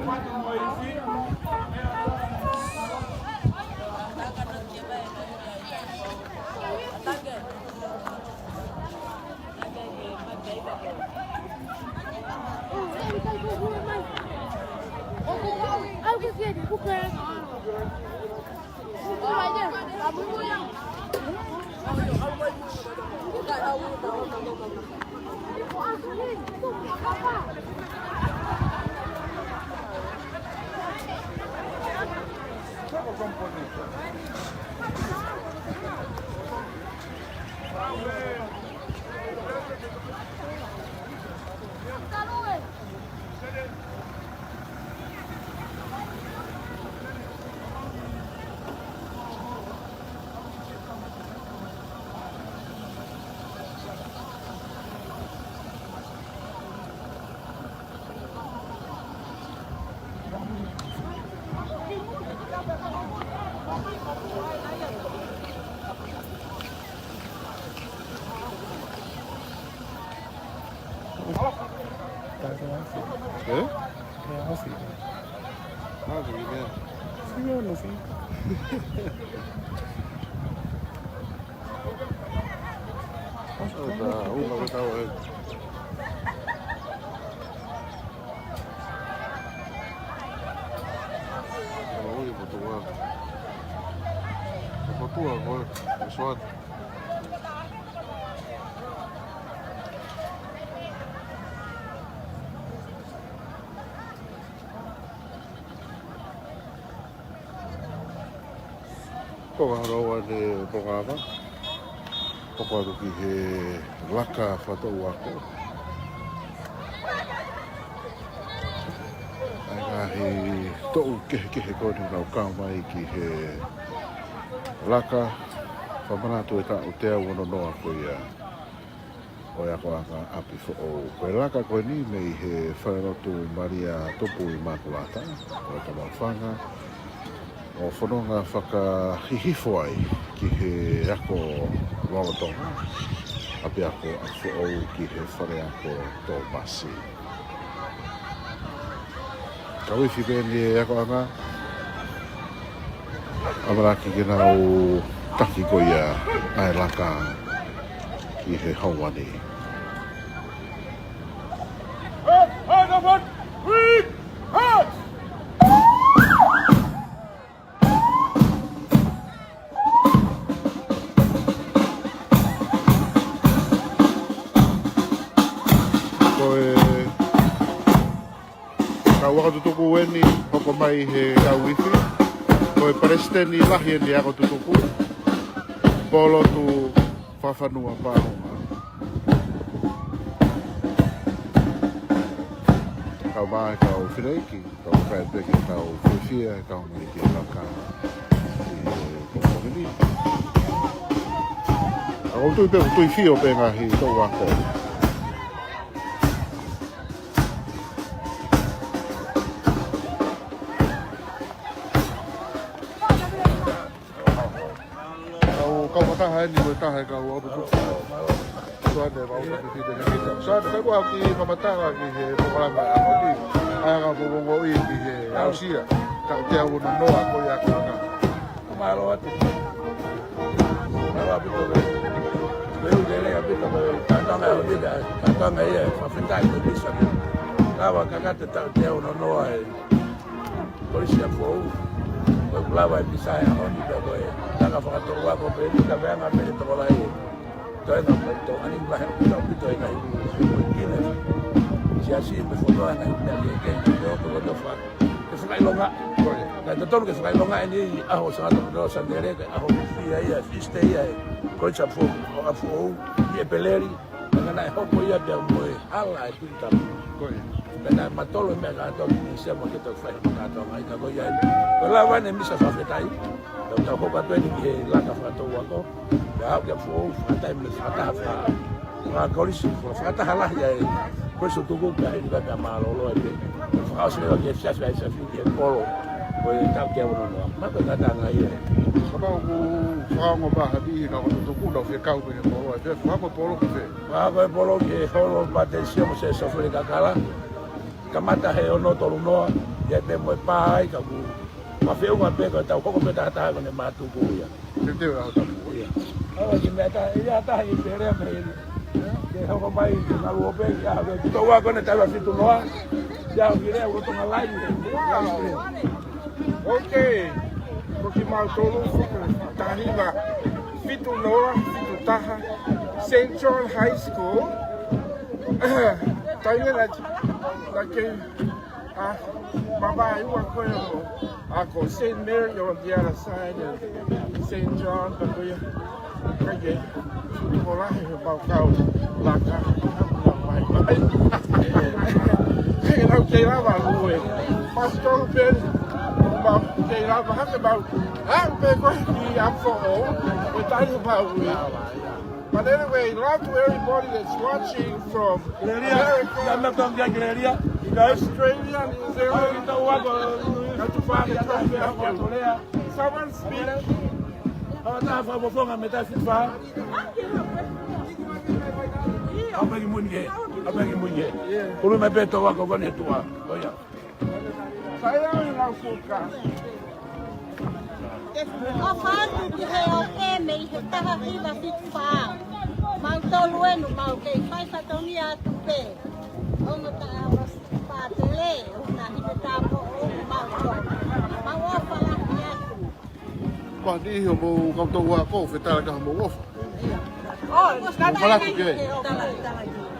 Eh? Ah, sí, ya. Sí, yo no sé. Hasta una vez estaba él. Oi, Portugal. Portugal, boy. Suat. Ko e hā ʻa e polokalama? Hoko atu ki he laka fakatoʻu ako. ʻA e ngaahi toʻu kehekehe ko eni ʻoku nau kau mai ki he laka fakamanatu e taʻu teau ono noa ko ia. ʻo e akoʻanga ʻapi foʻou. Ko e laka ko eni mei he Falelotu Malia Tupu ʻImakulata, ko e Tamaufanga, ʻo fononga fakahihifo ai ki he ako lolotonga ʻapiako ʻapi foʻou ki he faleako Tōmasi. Kau ifi pē eni e akoʻanga, ʻamanaki ke nau taki ko ia ʻa e laka ki he houa ni. Ko e kau ako tutuku eni, hoko mai he kau ifi. Ko e palesiteni lahi eni ako tutuku, Polotu Fafanua Paonga. Kau mai kau fineʻeiki, kau kai pē ke kau fiefia, kau mai ke laka ʻi he pongipongi ni. ʻOku ou tui pē, tui fio pē ngaahi toʻu ako. Kau, kau fakataha eni mo e taha e kau ako tutuku. Suane, mau ka te fide ne kita. Suane, kai kua ki fakamatala ki he polokalama ʻa e ako ni. ʻA e kau pongopongo ʻi he aʻusia. Taʻu teau ono noa ko ia ka. Mālō atu. Mālō ʻaupito. Lelei ʻaupito. Kātoanga ʻo e ako ni, kātoanga ia, fakafetaʻi ko e misa. Lava ka kata taʻu teau ono noa e Kolisi ʻApifoʻou. Ko e lava e misa he ʻaho ni pea ko e laka fakatoʻu ako pē ni ka meʻa ngā pele tokolahi. Toenga mai tokolahi ʻaupito ʻi he ngaahi meʻa kehekehe. Siasi mo e fonua ngaahi meʻa kehekehe. Ke ʻoatu ko e faka-, ke fakaʻilonga. Ko e, ka totonu ke fakaʻilonga eni ʻi he ʻaho Sāpate ko e Sāpate ko e ʻaho fiha ia, feast day ia e Kolisi ʻApifoʻou, ʻApifoʻou, ʻi ʻEpeleli. Pea naʻe hoko ia pea mo e hala e Tuʻi Tapu. Ko ia. Pea naʻe matolo e meʻa kātoa ki Misiamu ke toki fai hono kātoanga ai ka ko ia. Ko e lava eni e misa fakafetaʻi. Tau tau hoko atu eni ki he laka fakatoʻu ako. Pea aʻu ki ʻApifoʻou, fakataimi mo e fakataha faka-, kolisi, fakataha lahi ʻa e Kolisi ʻo Tuku pea hili pea mālōlō ai pē. Fakaʻosi leva ki he siasi ʻa e siasi ki he polo. Ko e taʻu teau ono noa. Mālō e kātoanga ia. Kapau ʻoku fakaongo pē ha niʻihi kau ako tutuku nau fekau pē he polo, ʻe fē, fakaongo polo ki fē? Fakaongo e polo ki he holo Patesio mo Sēsofele Kakala. Kamata he ono tolu noa, ia pē mo e pā ai ka ku ma feʻunga pē ka tau hoko pē tahataha ko ʻene mātuku ia. Te teu au tapu ia. Aua ki mea taha, ia taha i Pelea mei heni. Ke hoko mai ke ngalu o pē, ia, ke toʻu ako ʻene taha fitu noa. Ia, ki lea, ua tonga lai. Ok. Ko kimautolu, taha hiva, fitu noa, fitu taha, Saint John High School. Taimi na, na ke a, mamahi ua ko ē ʻo, a ko Saint Mary on the other side and Saint John, ka ko ia, ka ke, ko lahi he mau kau laka, mai, mai. He nau kei lava ue. Pastor Ben, mau kei lava, hake mau. A, pe ko ki a fo o, pe tani mau ue. But anyway, love to everybody that's watching from America, Australia, New Zealand. Someone speak. Ape ki muni ke, ape ki muni ke. Kulu me pe to wa ko ne tua. Ko ia. Sai au ina fuka. ʻOfa atu ki he ʻoku ʻi he taha hiva fitu fā. Mau tolu eni, mau kei fai fatongia atu pē. Ono taha pātele, ʻo na hi te tāpo ʻo mau tolu. Mau ʻofa lahi atu. Ko e niʻihi ʻo mou kau tau ako, fetala ka mou ʻofa. ʻO, ʻofa lahi atu ki ai.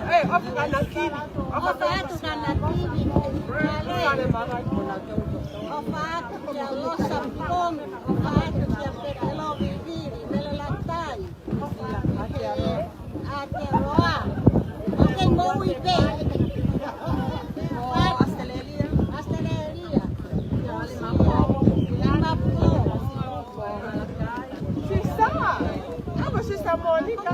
ʻE, ʻofa kana kiwi. ʻOfa atu kana kiwi. ʻOfa atu kia Losa Pongi. ʻOfa atu kia Petelo Vivili. Mele Latai. ʻA kia Loa. ʻOku kei moʻui pē. ʻO Australia. Australia. Sisa. Ako sisa Monica.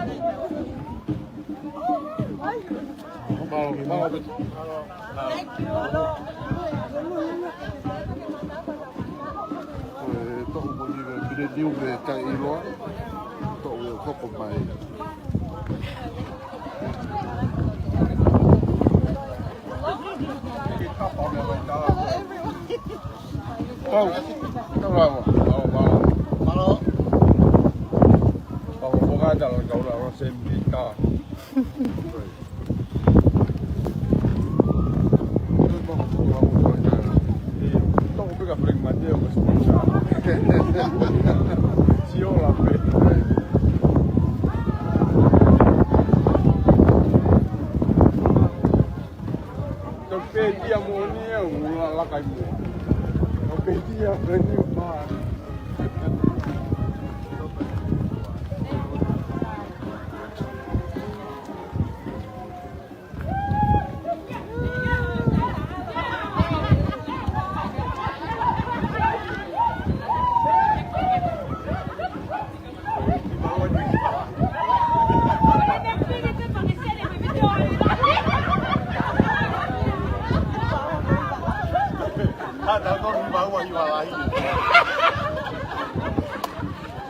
Ko e toʻu ko eni ko e Mileniume Taʻeʻiloa, toʻu ʻe hoko mai. Tau, tau lava, tau lava. Mālō. Pau pokata la kau lava se mita. Tau pika Frank Mateo ko sponsor. Sio la pe. Tau pē tia mo ni e ula la kai mo. Tau pē tia mo ni pa.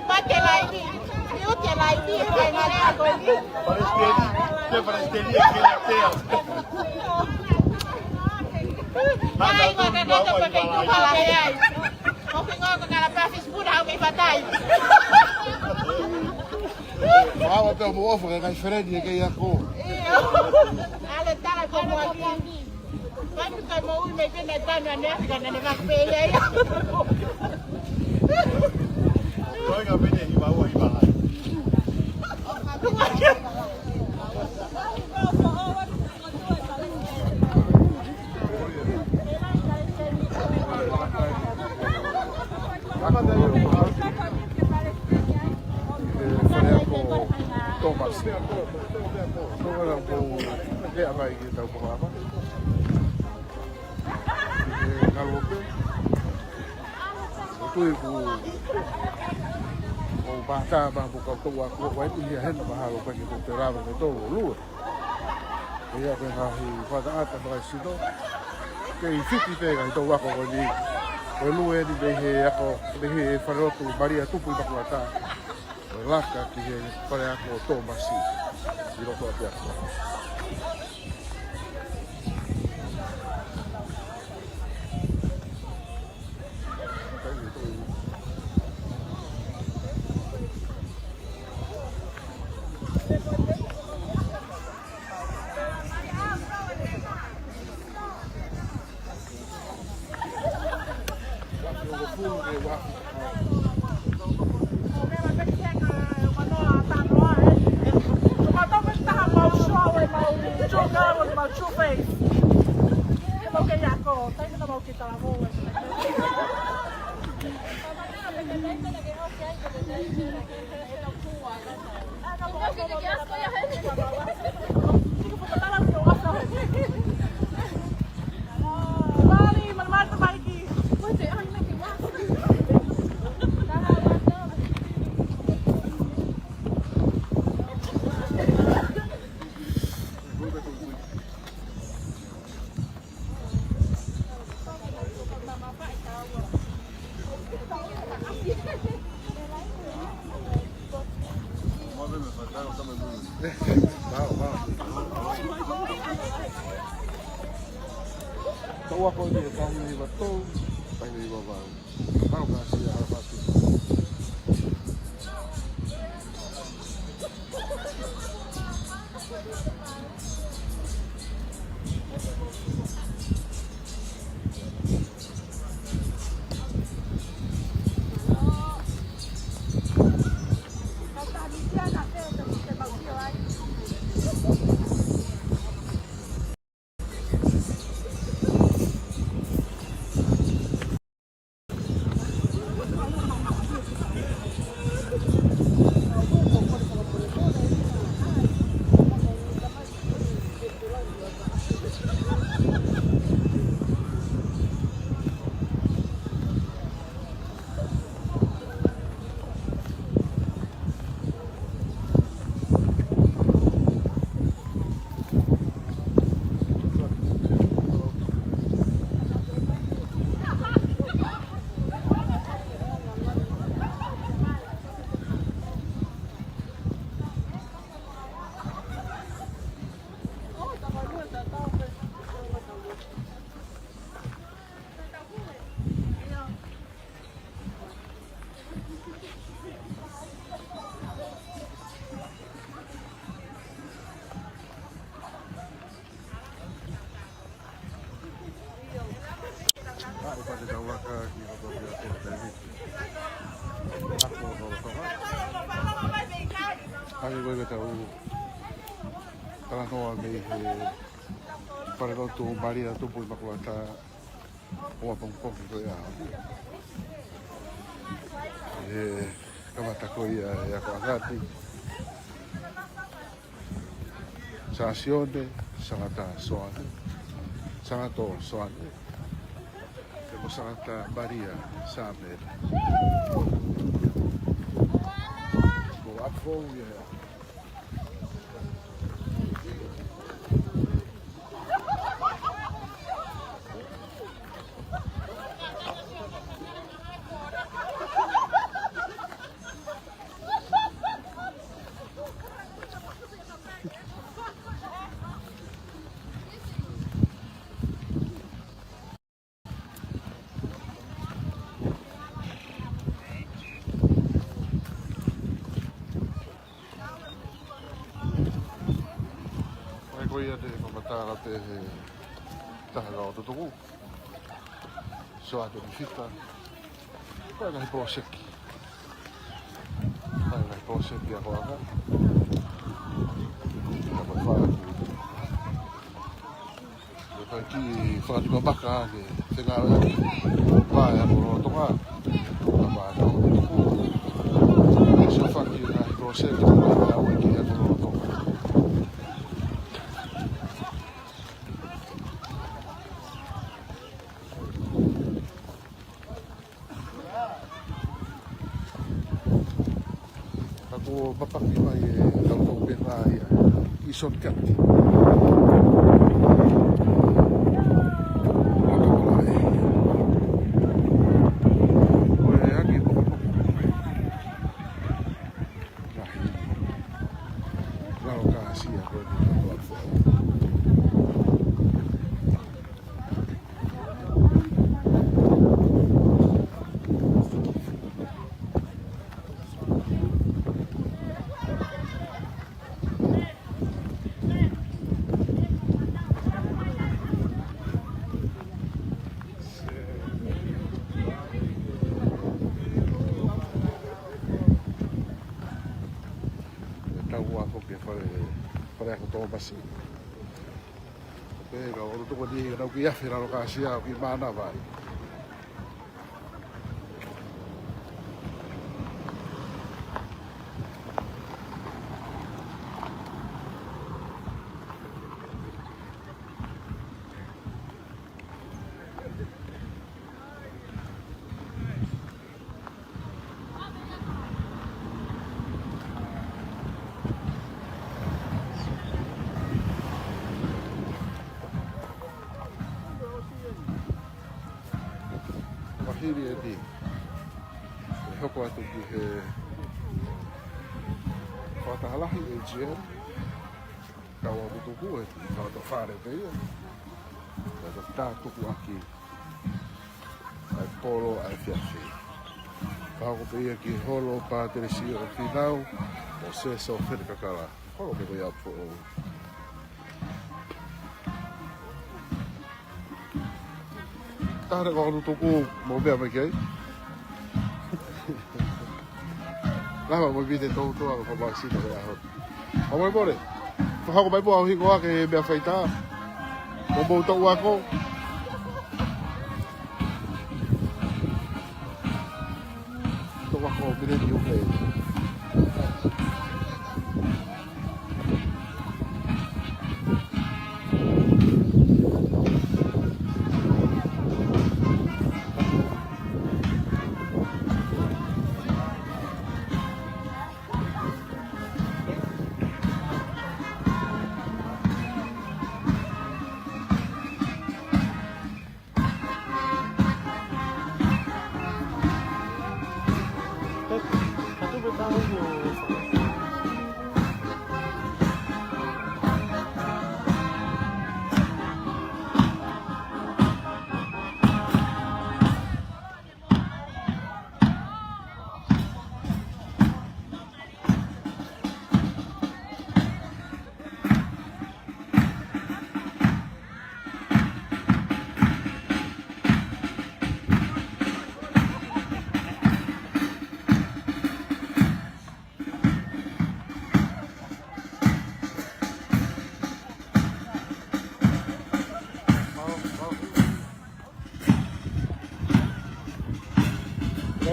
Mate laivi, iu ke laivi, e kai ngare a koni. Palestini, ke Palestini, ke la tea. Ngai, ko ka ka to pe pe tu pala he ai. Ko ke ngoko ka la pa Facebook au ke fatai. Māua pea mo ofa ke kai fereni e kei ako. Ale tala ko mo aki. Kai mo ui mai pena tana ne aka na ne maka pe ia ia. Koi ka pene hi māua hi māua. Fale ako Thomas. Tō ala ko e ʻa mai ki tau pōkalama. E ngalo pe. ʻOku ou pātā ma mo kau tau ako, ʻoku ʻi ai hena mahalo pē ke tau te lava ke tau lue. ʻE ʻi ai pē ngaahi fakaʻata fakaesino. Kei fiti pē ngaahi tau ako ko eni. Ko e lue eni mei he ako, mei he falelotu Malia Tupu ʻi Makuata. Ko e laka ki he fale ako Tōmasi ʻi loto ʻapiako. Tau ako ni e taha mei hiva tolu, taha mei hiva valu. Tau ka sia ala fatu. ʻOfa ke tau laka ki loto ki a Tēvita. Ako no Tonga. Hangē ko e tau talanoa mei he falelotu Malia Tupu ʻi Makulata, ʻo apongipongi ko ia. ʻE kamata ko ia e ako ʻa Ngati. Sangata Sione, Sangata Soane, Sangata Soane, pea mo Sangata Malia Sāmele. Ko Apou ia. ʻOku ʻi ai e fakamatala pē he taha ʻo e tutuku. Sio atu ki he fita. Ko e ngaahi poloseki. Ko e ngaahi poloseki ako ʻa Ngati. Ko e fakaaki. Ko e fakaaki, fakaaki mapaka ke fengāueʻaki. Pea ʻe ako lolotonga. Pea ʻe ako lolotonga. Sio fakaaki ngaahi poloseki. Pea ʻe ako lolotonga. Ka kuo papaki mai e kau tau pena ia ʻi Soni Kati. Ko e haki pokopoko. Lahi. Lau ka sia ko e Tau ua foki e fale, fale ako Tōmasi. Pea ka ʻoku tokoni ʻenau kiʻi afe lalo ka sia ʻoku mānava ai. Mahiri e ni. ʻE hoko atu ki he fakataha lahi ʻe G M. Kau ʻa tutuku e ni, kau to fare pē ia. Kau to tā tuku ʻaki. ʻA e polo, ʻa e fiafi. Ka hoko pē ia ki he holo Pātelesio Finau, ʻo Seso Fenekakala. Holo pē ko ia foʻou. Tare ko ʻa tutuku, mo meʻa mai ki ai. Lava mo vite tau toa ko Pāsina ko ia holo. Ka mole mole. Fakahoko mai pē ʻa e ʻuhinga ʻa e meʻa faitā. Mo mou tau ako. Tau ako, pire ni uke.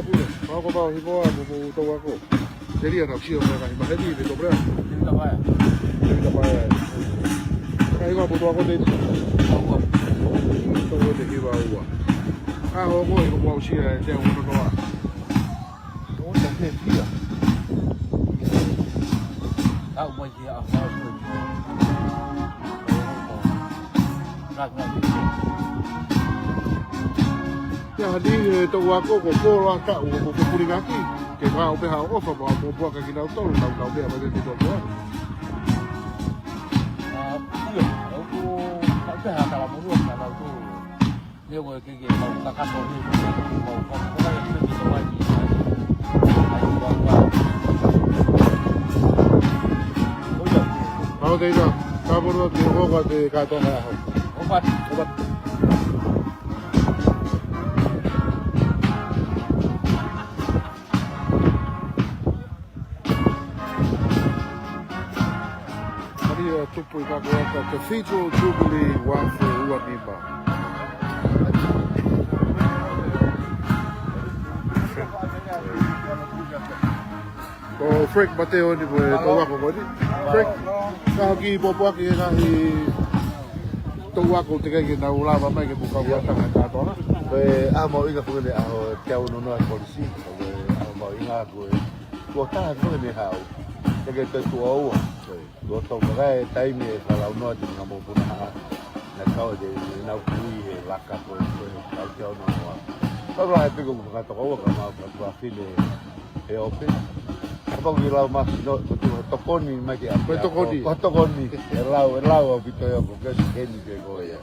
Pule, pau ko pau hiko a mo mo tau ako. Telia na sio mo ka hima hedi me to brea. Tevita Paea. Tevita Paea. Ka hiko a mo tau ako te. Tau ako te hiva ua. Ka hoko hiko pau sia e te au no noa. Ko ta te fia. Ka u mai ki a fa. Ia, hadi he tau ako ko polo a ka u ko ko purigaki, ke ka o pe ha o fa mo mo bua ka ki nau tolu, nau nau pe a mai ke tolu. A, ia, o ko ka pe ha ka la mo ka nau tolu. Leo ko ke ke mau ka ka tolu, mau ka ka ke ke tolu ai. Ai, ua, ua. Mau te ina, ka mo te ko ko te ka tolu a ho. Opat. Opat. Maria tupu i ka ko ka Cathedral Jubilee ua afe ua nima. Ko Frank Mateo ni mo e tau ako ko ni. Frank, ka hoki popo aki e kahi tau ako te kai ke nau lava mai ke puka ua tanga ka tola. Ko e ʻaho mahuʻinga foki eni ʻaho te au nonoa e polisi. Ko e ʻaho mahuʻinga ko e kuo taha foki eni hau. Te ke te tuʻo ua. Kuo tau kakai e taimi e falau noa te muna mo puna ha. Na kau e te nau kui e laka ko e ko e kau te au nonoa. Ka ua e piko mo ka toko ua ka mau ka tua fine. He ope. Kapau ki lau ma no ko tu tokoni mai ke a. Ko e tokoni. Ko tokoni. E lau, e lau ʻaupito ia ko ke si keni ke ko ia.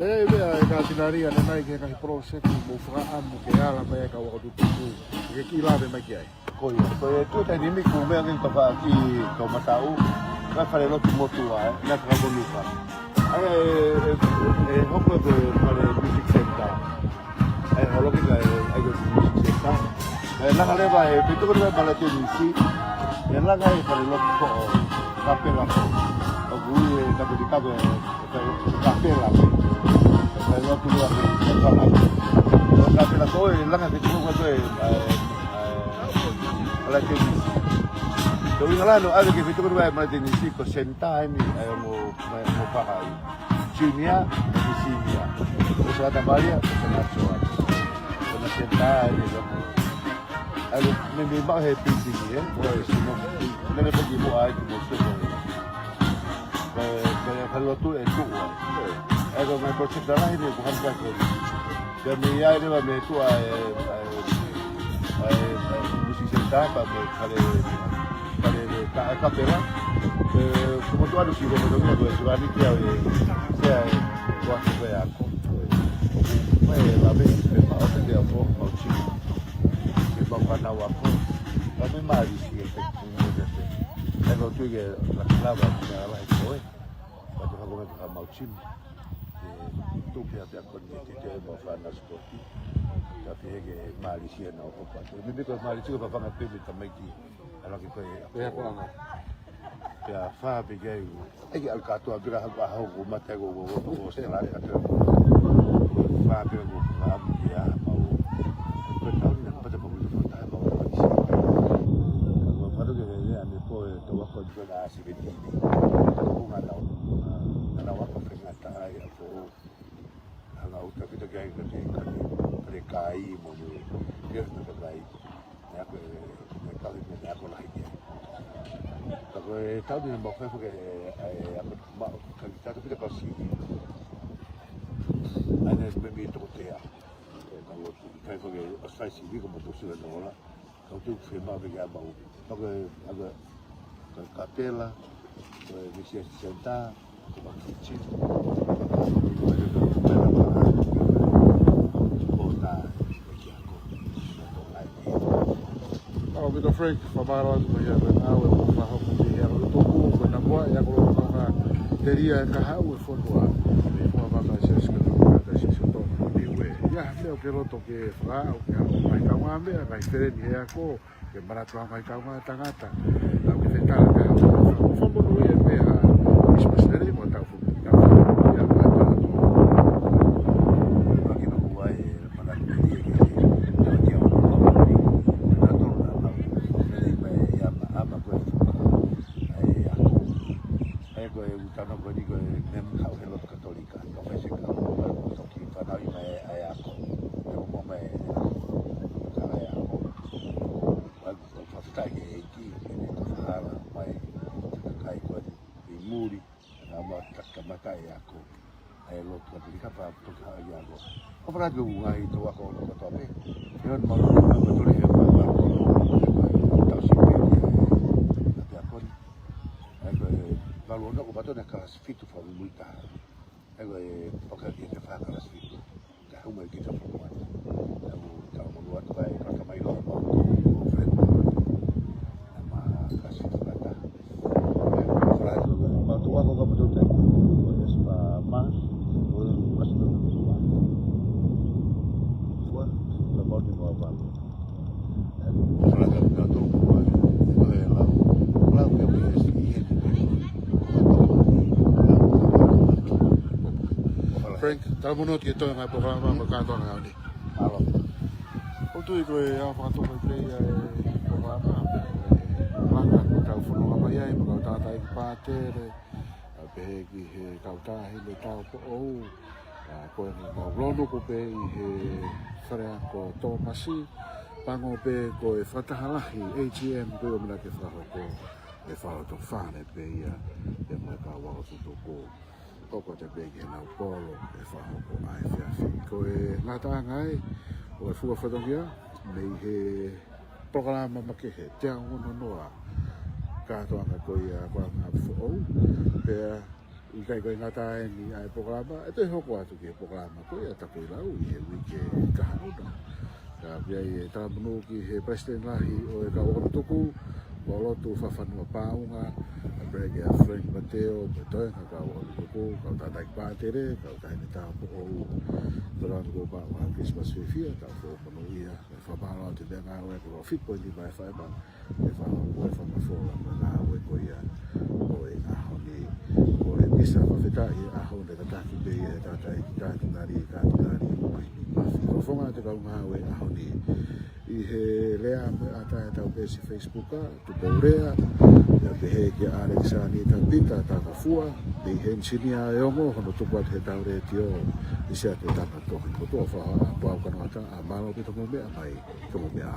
Mea, mea e ka tinaria ne mai ke kahi poloseki mo fakaʻamu ke ala mai e ka waka tutuku. Ke ki lave mai ki ai. Ko ia. Ko e tu taimi ni ku mea ngi toka ki to matau. Ka fale lotu motu ai, na ka monuka. Ai, e, e, e, hoko e ko e fale music center. ʻAi holo ki ka e, ʻai ko e sisi ka. E langa leva e, pe toko leva e mala te nisi. E langa e fale lotu ko o, kapela ko. ʻOku ui e, kape ki kape, e, kapela ko. E fale lotu leva e, e fale. Kapela ko e, langa ke toko ko e, e, e, mala te nisi. Ko ʻuhinga lā no, ʻave ke pe toko leva e mala te nisi, ko senta eni, ʻai mo, mo, mo paha ai. Junior, mo senior. Ko Santa Maria, ko Santa Joan. Ko na senta eni loko. Ai, me me ma he piti ni, e? Ko e sino. Me me paki mo ai ki mo sino. Ko e, ko e fale lotu e tuʻu ai. Ai, ko e project lahi ni, ko hamka ko. Ke me ia ni, me tuʻu ai, ai, ai, ai, musician ta, pa me kale, kale, ka, kapela. E, ko mo tuʻu anu ki ko mo tuʻu anu ki au, e, sea, e, ko atu ko e ako. Mai e lave, e pa o te te ako, mau tiki. E mau fanau ako. Lave mai si e te, e te, e te. E ko tu ke la, lava, me lava e koe. Ka te fakakonga te ka mau tiki. E, tu pea pea ko ni te te mau fanau sipoti. Ka pehē ke Malisia na o hopa. Te me me ko Malisia ko fanga pē me tamaiki. Ala ki koe. Pea ko anga. Pea fā pe ke ai. ʻAi ke ʻalu kātoa pira haku ʻaho ko mate ko, ko, ko, ko Australia ka te. Fā pe ko, ko amu ke a mau. Ko e tau ni na pata ko mui ko tae mau ko isi. Ko fatu ke he lea me ko e tau ako ni ko na asi veti. Ko ngā nau. Ngā nau ako pe ngā tae ako. Hanga uta kita ke ai ka te, ka te, ka te kai mo ni. Ke na ka kai. Naʻe ako e, naʻe kau he meʻa naʻe ako lahi ki ai. Ka ko e tau ni mau fai fake, e, e, ako ma, ka ki tata pita kau si. Ai naʻe me mi toko tea. Ka ko fai fake, o sai si viko mo to sila na ola. Ka ko tu fe ma vike a mau. Ka ko e, ako, ka kapela, ko e misia senta, ʻAupito Frank, fakamālō atu mai ia ko e ngāue ʻoku fakahoko ki he ako tutuku, ko e napoa, e ako lolotonga telia e kahaʻu e fonua. Me fua maka sia sika tō maka sia sika tō maka Niue. Ia, meʻa ʻoku ke loto ke fakaaʻu, ke haʻu mai kaungā meʻa, kai feleni he ako, ke manatu ʻa e ngaahi kaungā tangata. Lau ke fetala ke hau. Fakamonū ia pē ha Christmas lele mo tau fuku. Tau fuku ia mo tau fuku. Ua kina kua e manatu ia ke tau kia ua. ʻE ako. ʻA e lotu Katolika pea toki haʻu ʻa e ako. ʻOfa lahi atu ki he ngaahi tō ako ʻo e lotu kotoa pē. He ʻoku mau lotu ʻa e lotu he ʻoku mau lotu ʻa e tau sipi ʻa e ako ni. ʻA e ko e valu ono ko e pato ne kalasi fitu fakamuimuitaha. ʻA e ko e paka ki he fā kalasi fitu. Ka huma i kita fakamuimuitaha. ʻA e ʻoku tau mau lotu atu ʻa e kaka mai loa mau ko Fred. ʻA e ma kalasi fitu kata. Frank, talamonū ki he toenga ʻo e polokalama mo e kātoanga ʻo e ʻaho ni. ʻOku ou tui ko e ʻaho fakatokanga pē ia ʻo e polokalama. Laka ko e kau fononga mai ai, mo e kau tātāʻi pātele, ʻa pehē ki he kau taʻahine tāupoʻou, ʻa ko eni mau lōnuku pē ʻi he fale ako Tōmasi, pango pē ko e fakataha lahi A G M ko e ʻuminga ke fakahoko, ʻe fakahoko fale pē ia, ʻe mo e kau ako tutuku. Ko ko te pē ki he nau polo ʻe fakahoko ʻa e efiafi. Ko e ngataʻanga ē ʻo e fua fatongia, mei he polokalama makehe, teau ono noa, kātoanga ko ia ko e ʻaho foʻou. Pea ʻikai ko e ngata eni ʻa e polokalama, ʻe toe hoko atu ki he polokalama ko ia Takuilau ʻi he uike kahaʻu na. Ka pea ʻi he talamonū ki he palesiteni lahi ʻo e kau ako tutuku, ko Lotu Fafanua Paunga, ʻa pehē kia Frank Mateo, mo e toenga kau ako tutuku, kau tātāʻi pātele, kau taʻahine tāupoʻou, talamonū ko e pā ua Christmas fiefia, tau fō monūʻia, ʻe fakamālō atu pē ngāue ko e fitu poini nima F M, ʻe fakahoko e fakamafola mo e ngāue ko ia ʻo e ʻaho ni. Ko e misa fakafetaʻi ʻaho ni tataki pē ia ʻe he tātāʻi kātinali, kātinali Mafi. Ko e fofonga ʻo e kau ngāue ʻaho ni. ʻI he lea mo e ʻatā ʻetau peesi Facebook, Tupou Lea, ʻa pehē kia ʻAlekisānita Pita Takafua, mei he enisinia ʻe ongo, hono tuku atu he tau letiō, ʻi Siaʻatoutoka. Ko e tuʻa fakaʻapaʻapa ka nota, ʻa mālō ʻaupito hoʻomou meʻa mai, hoʻomou meʻa.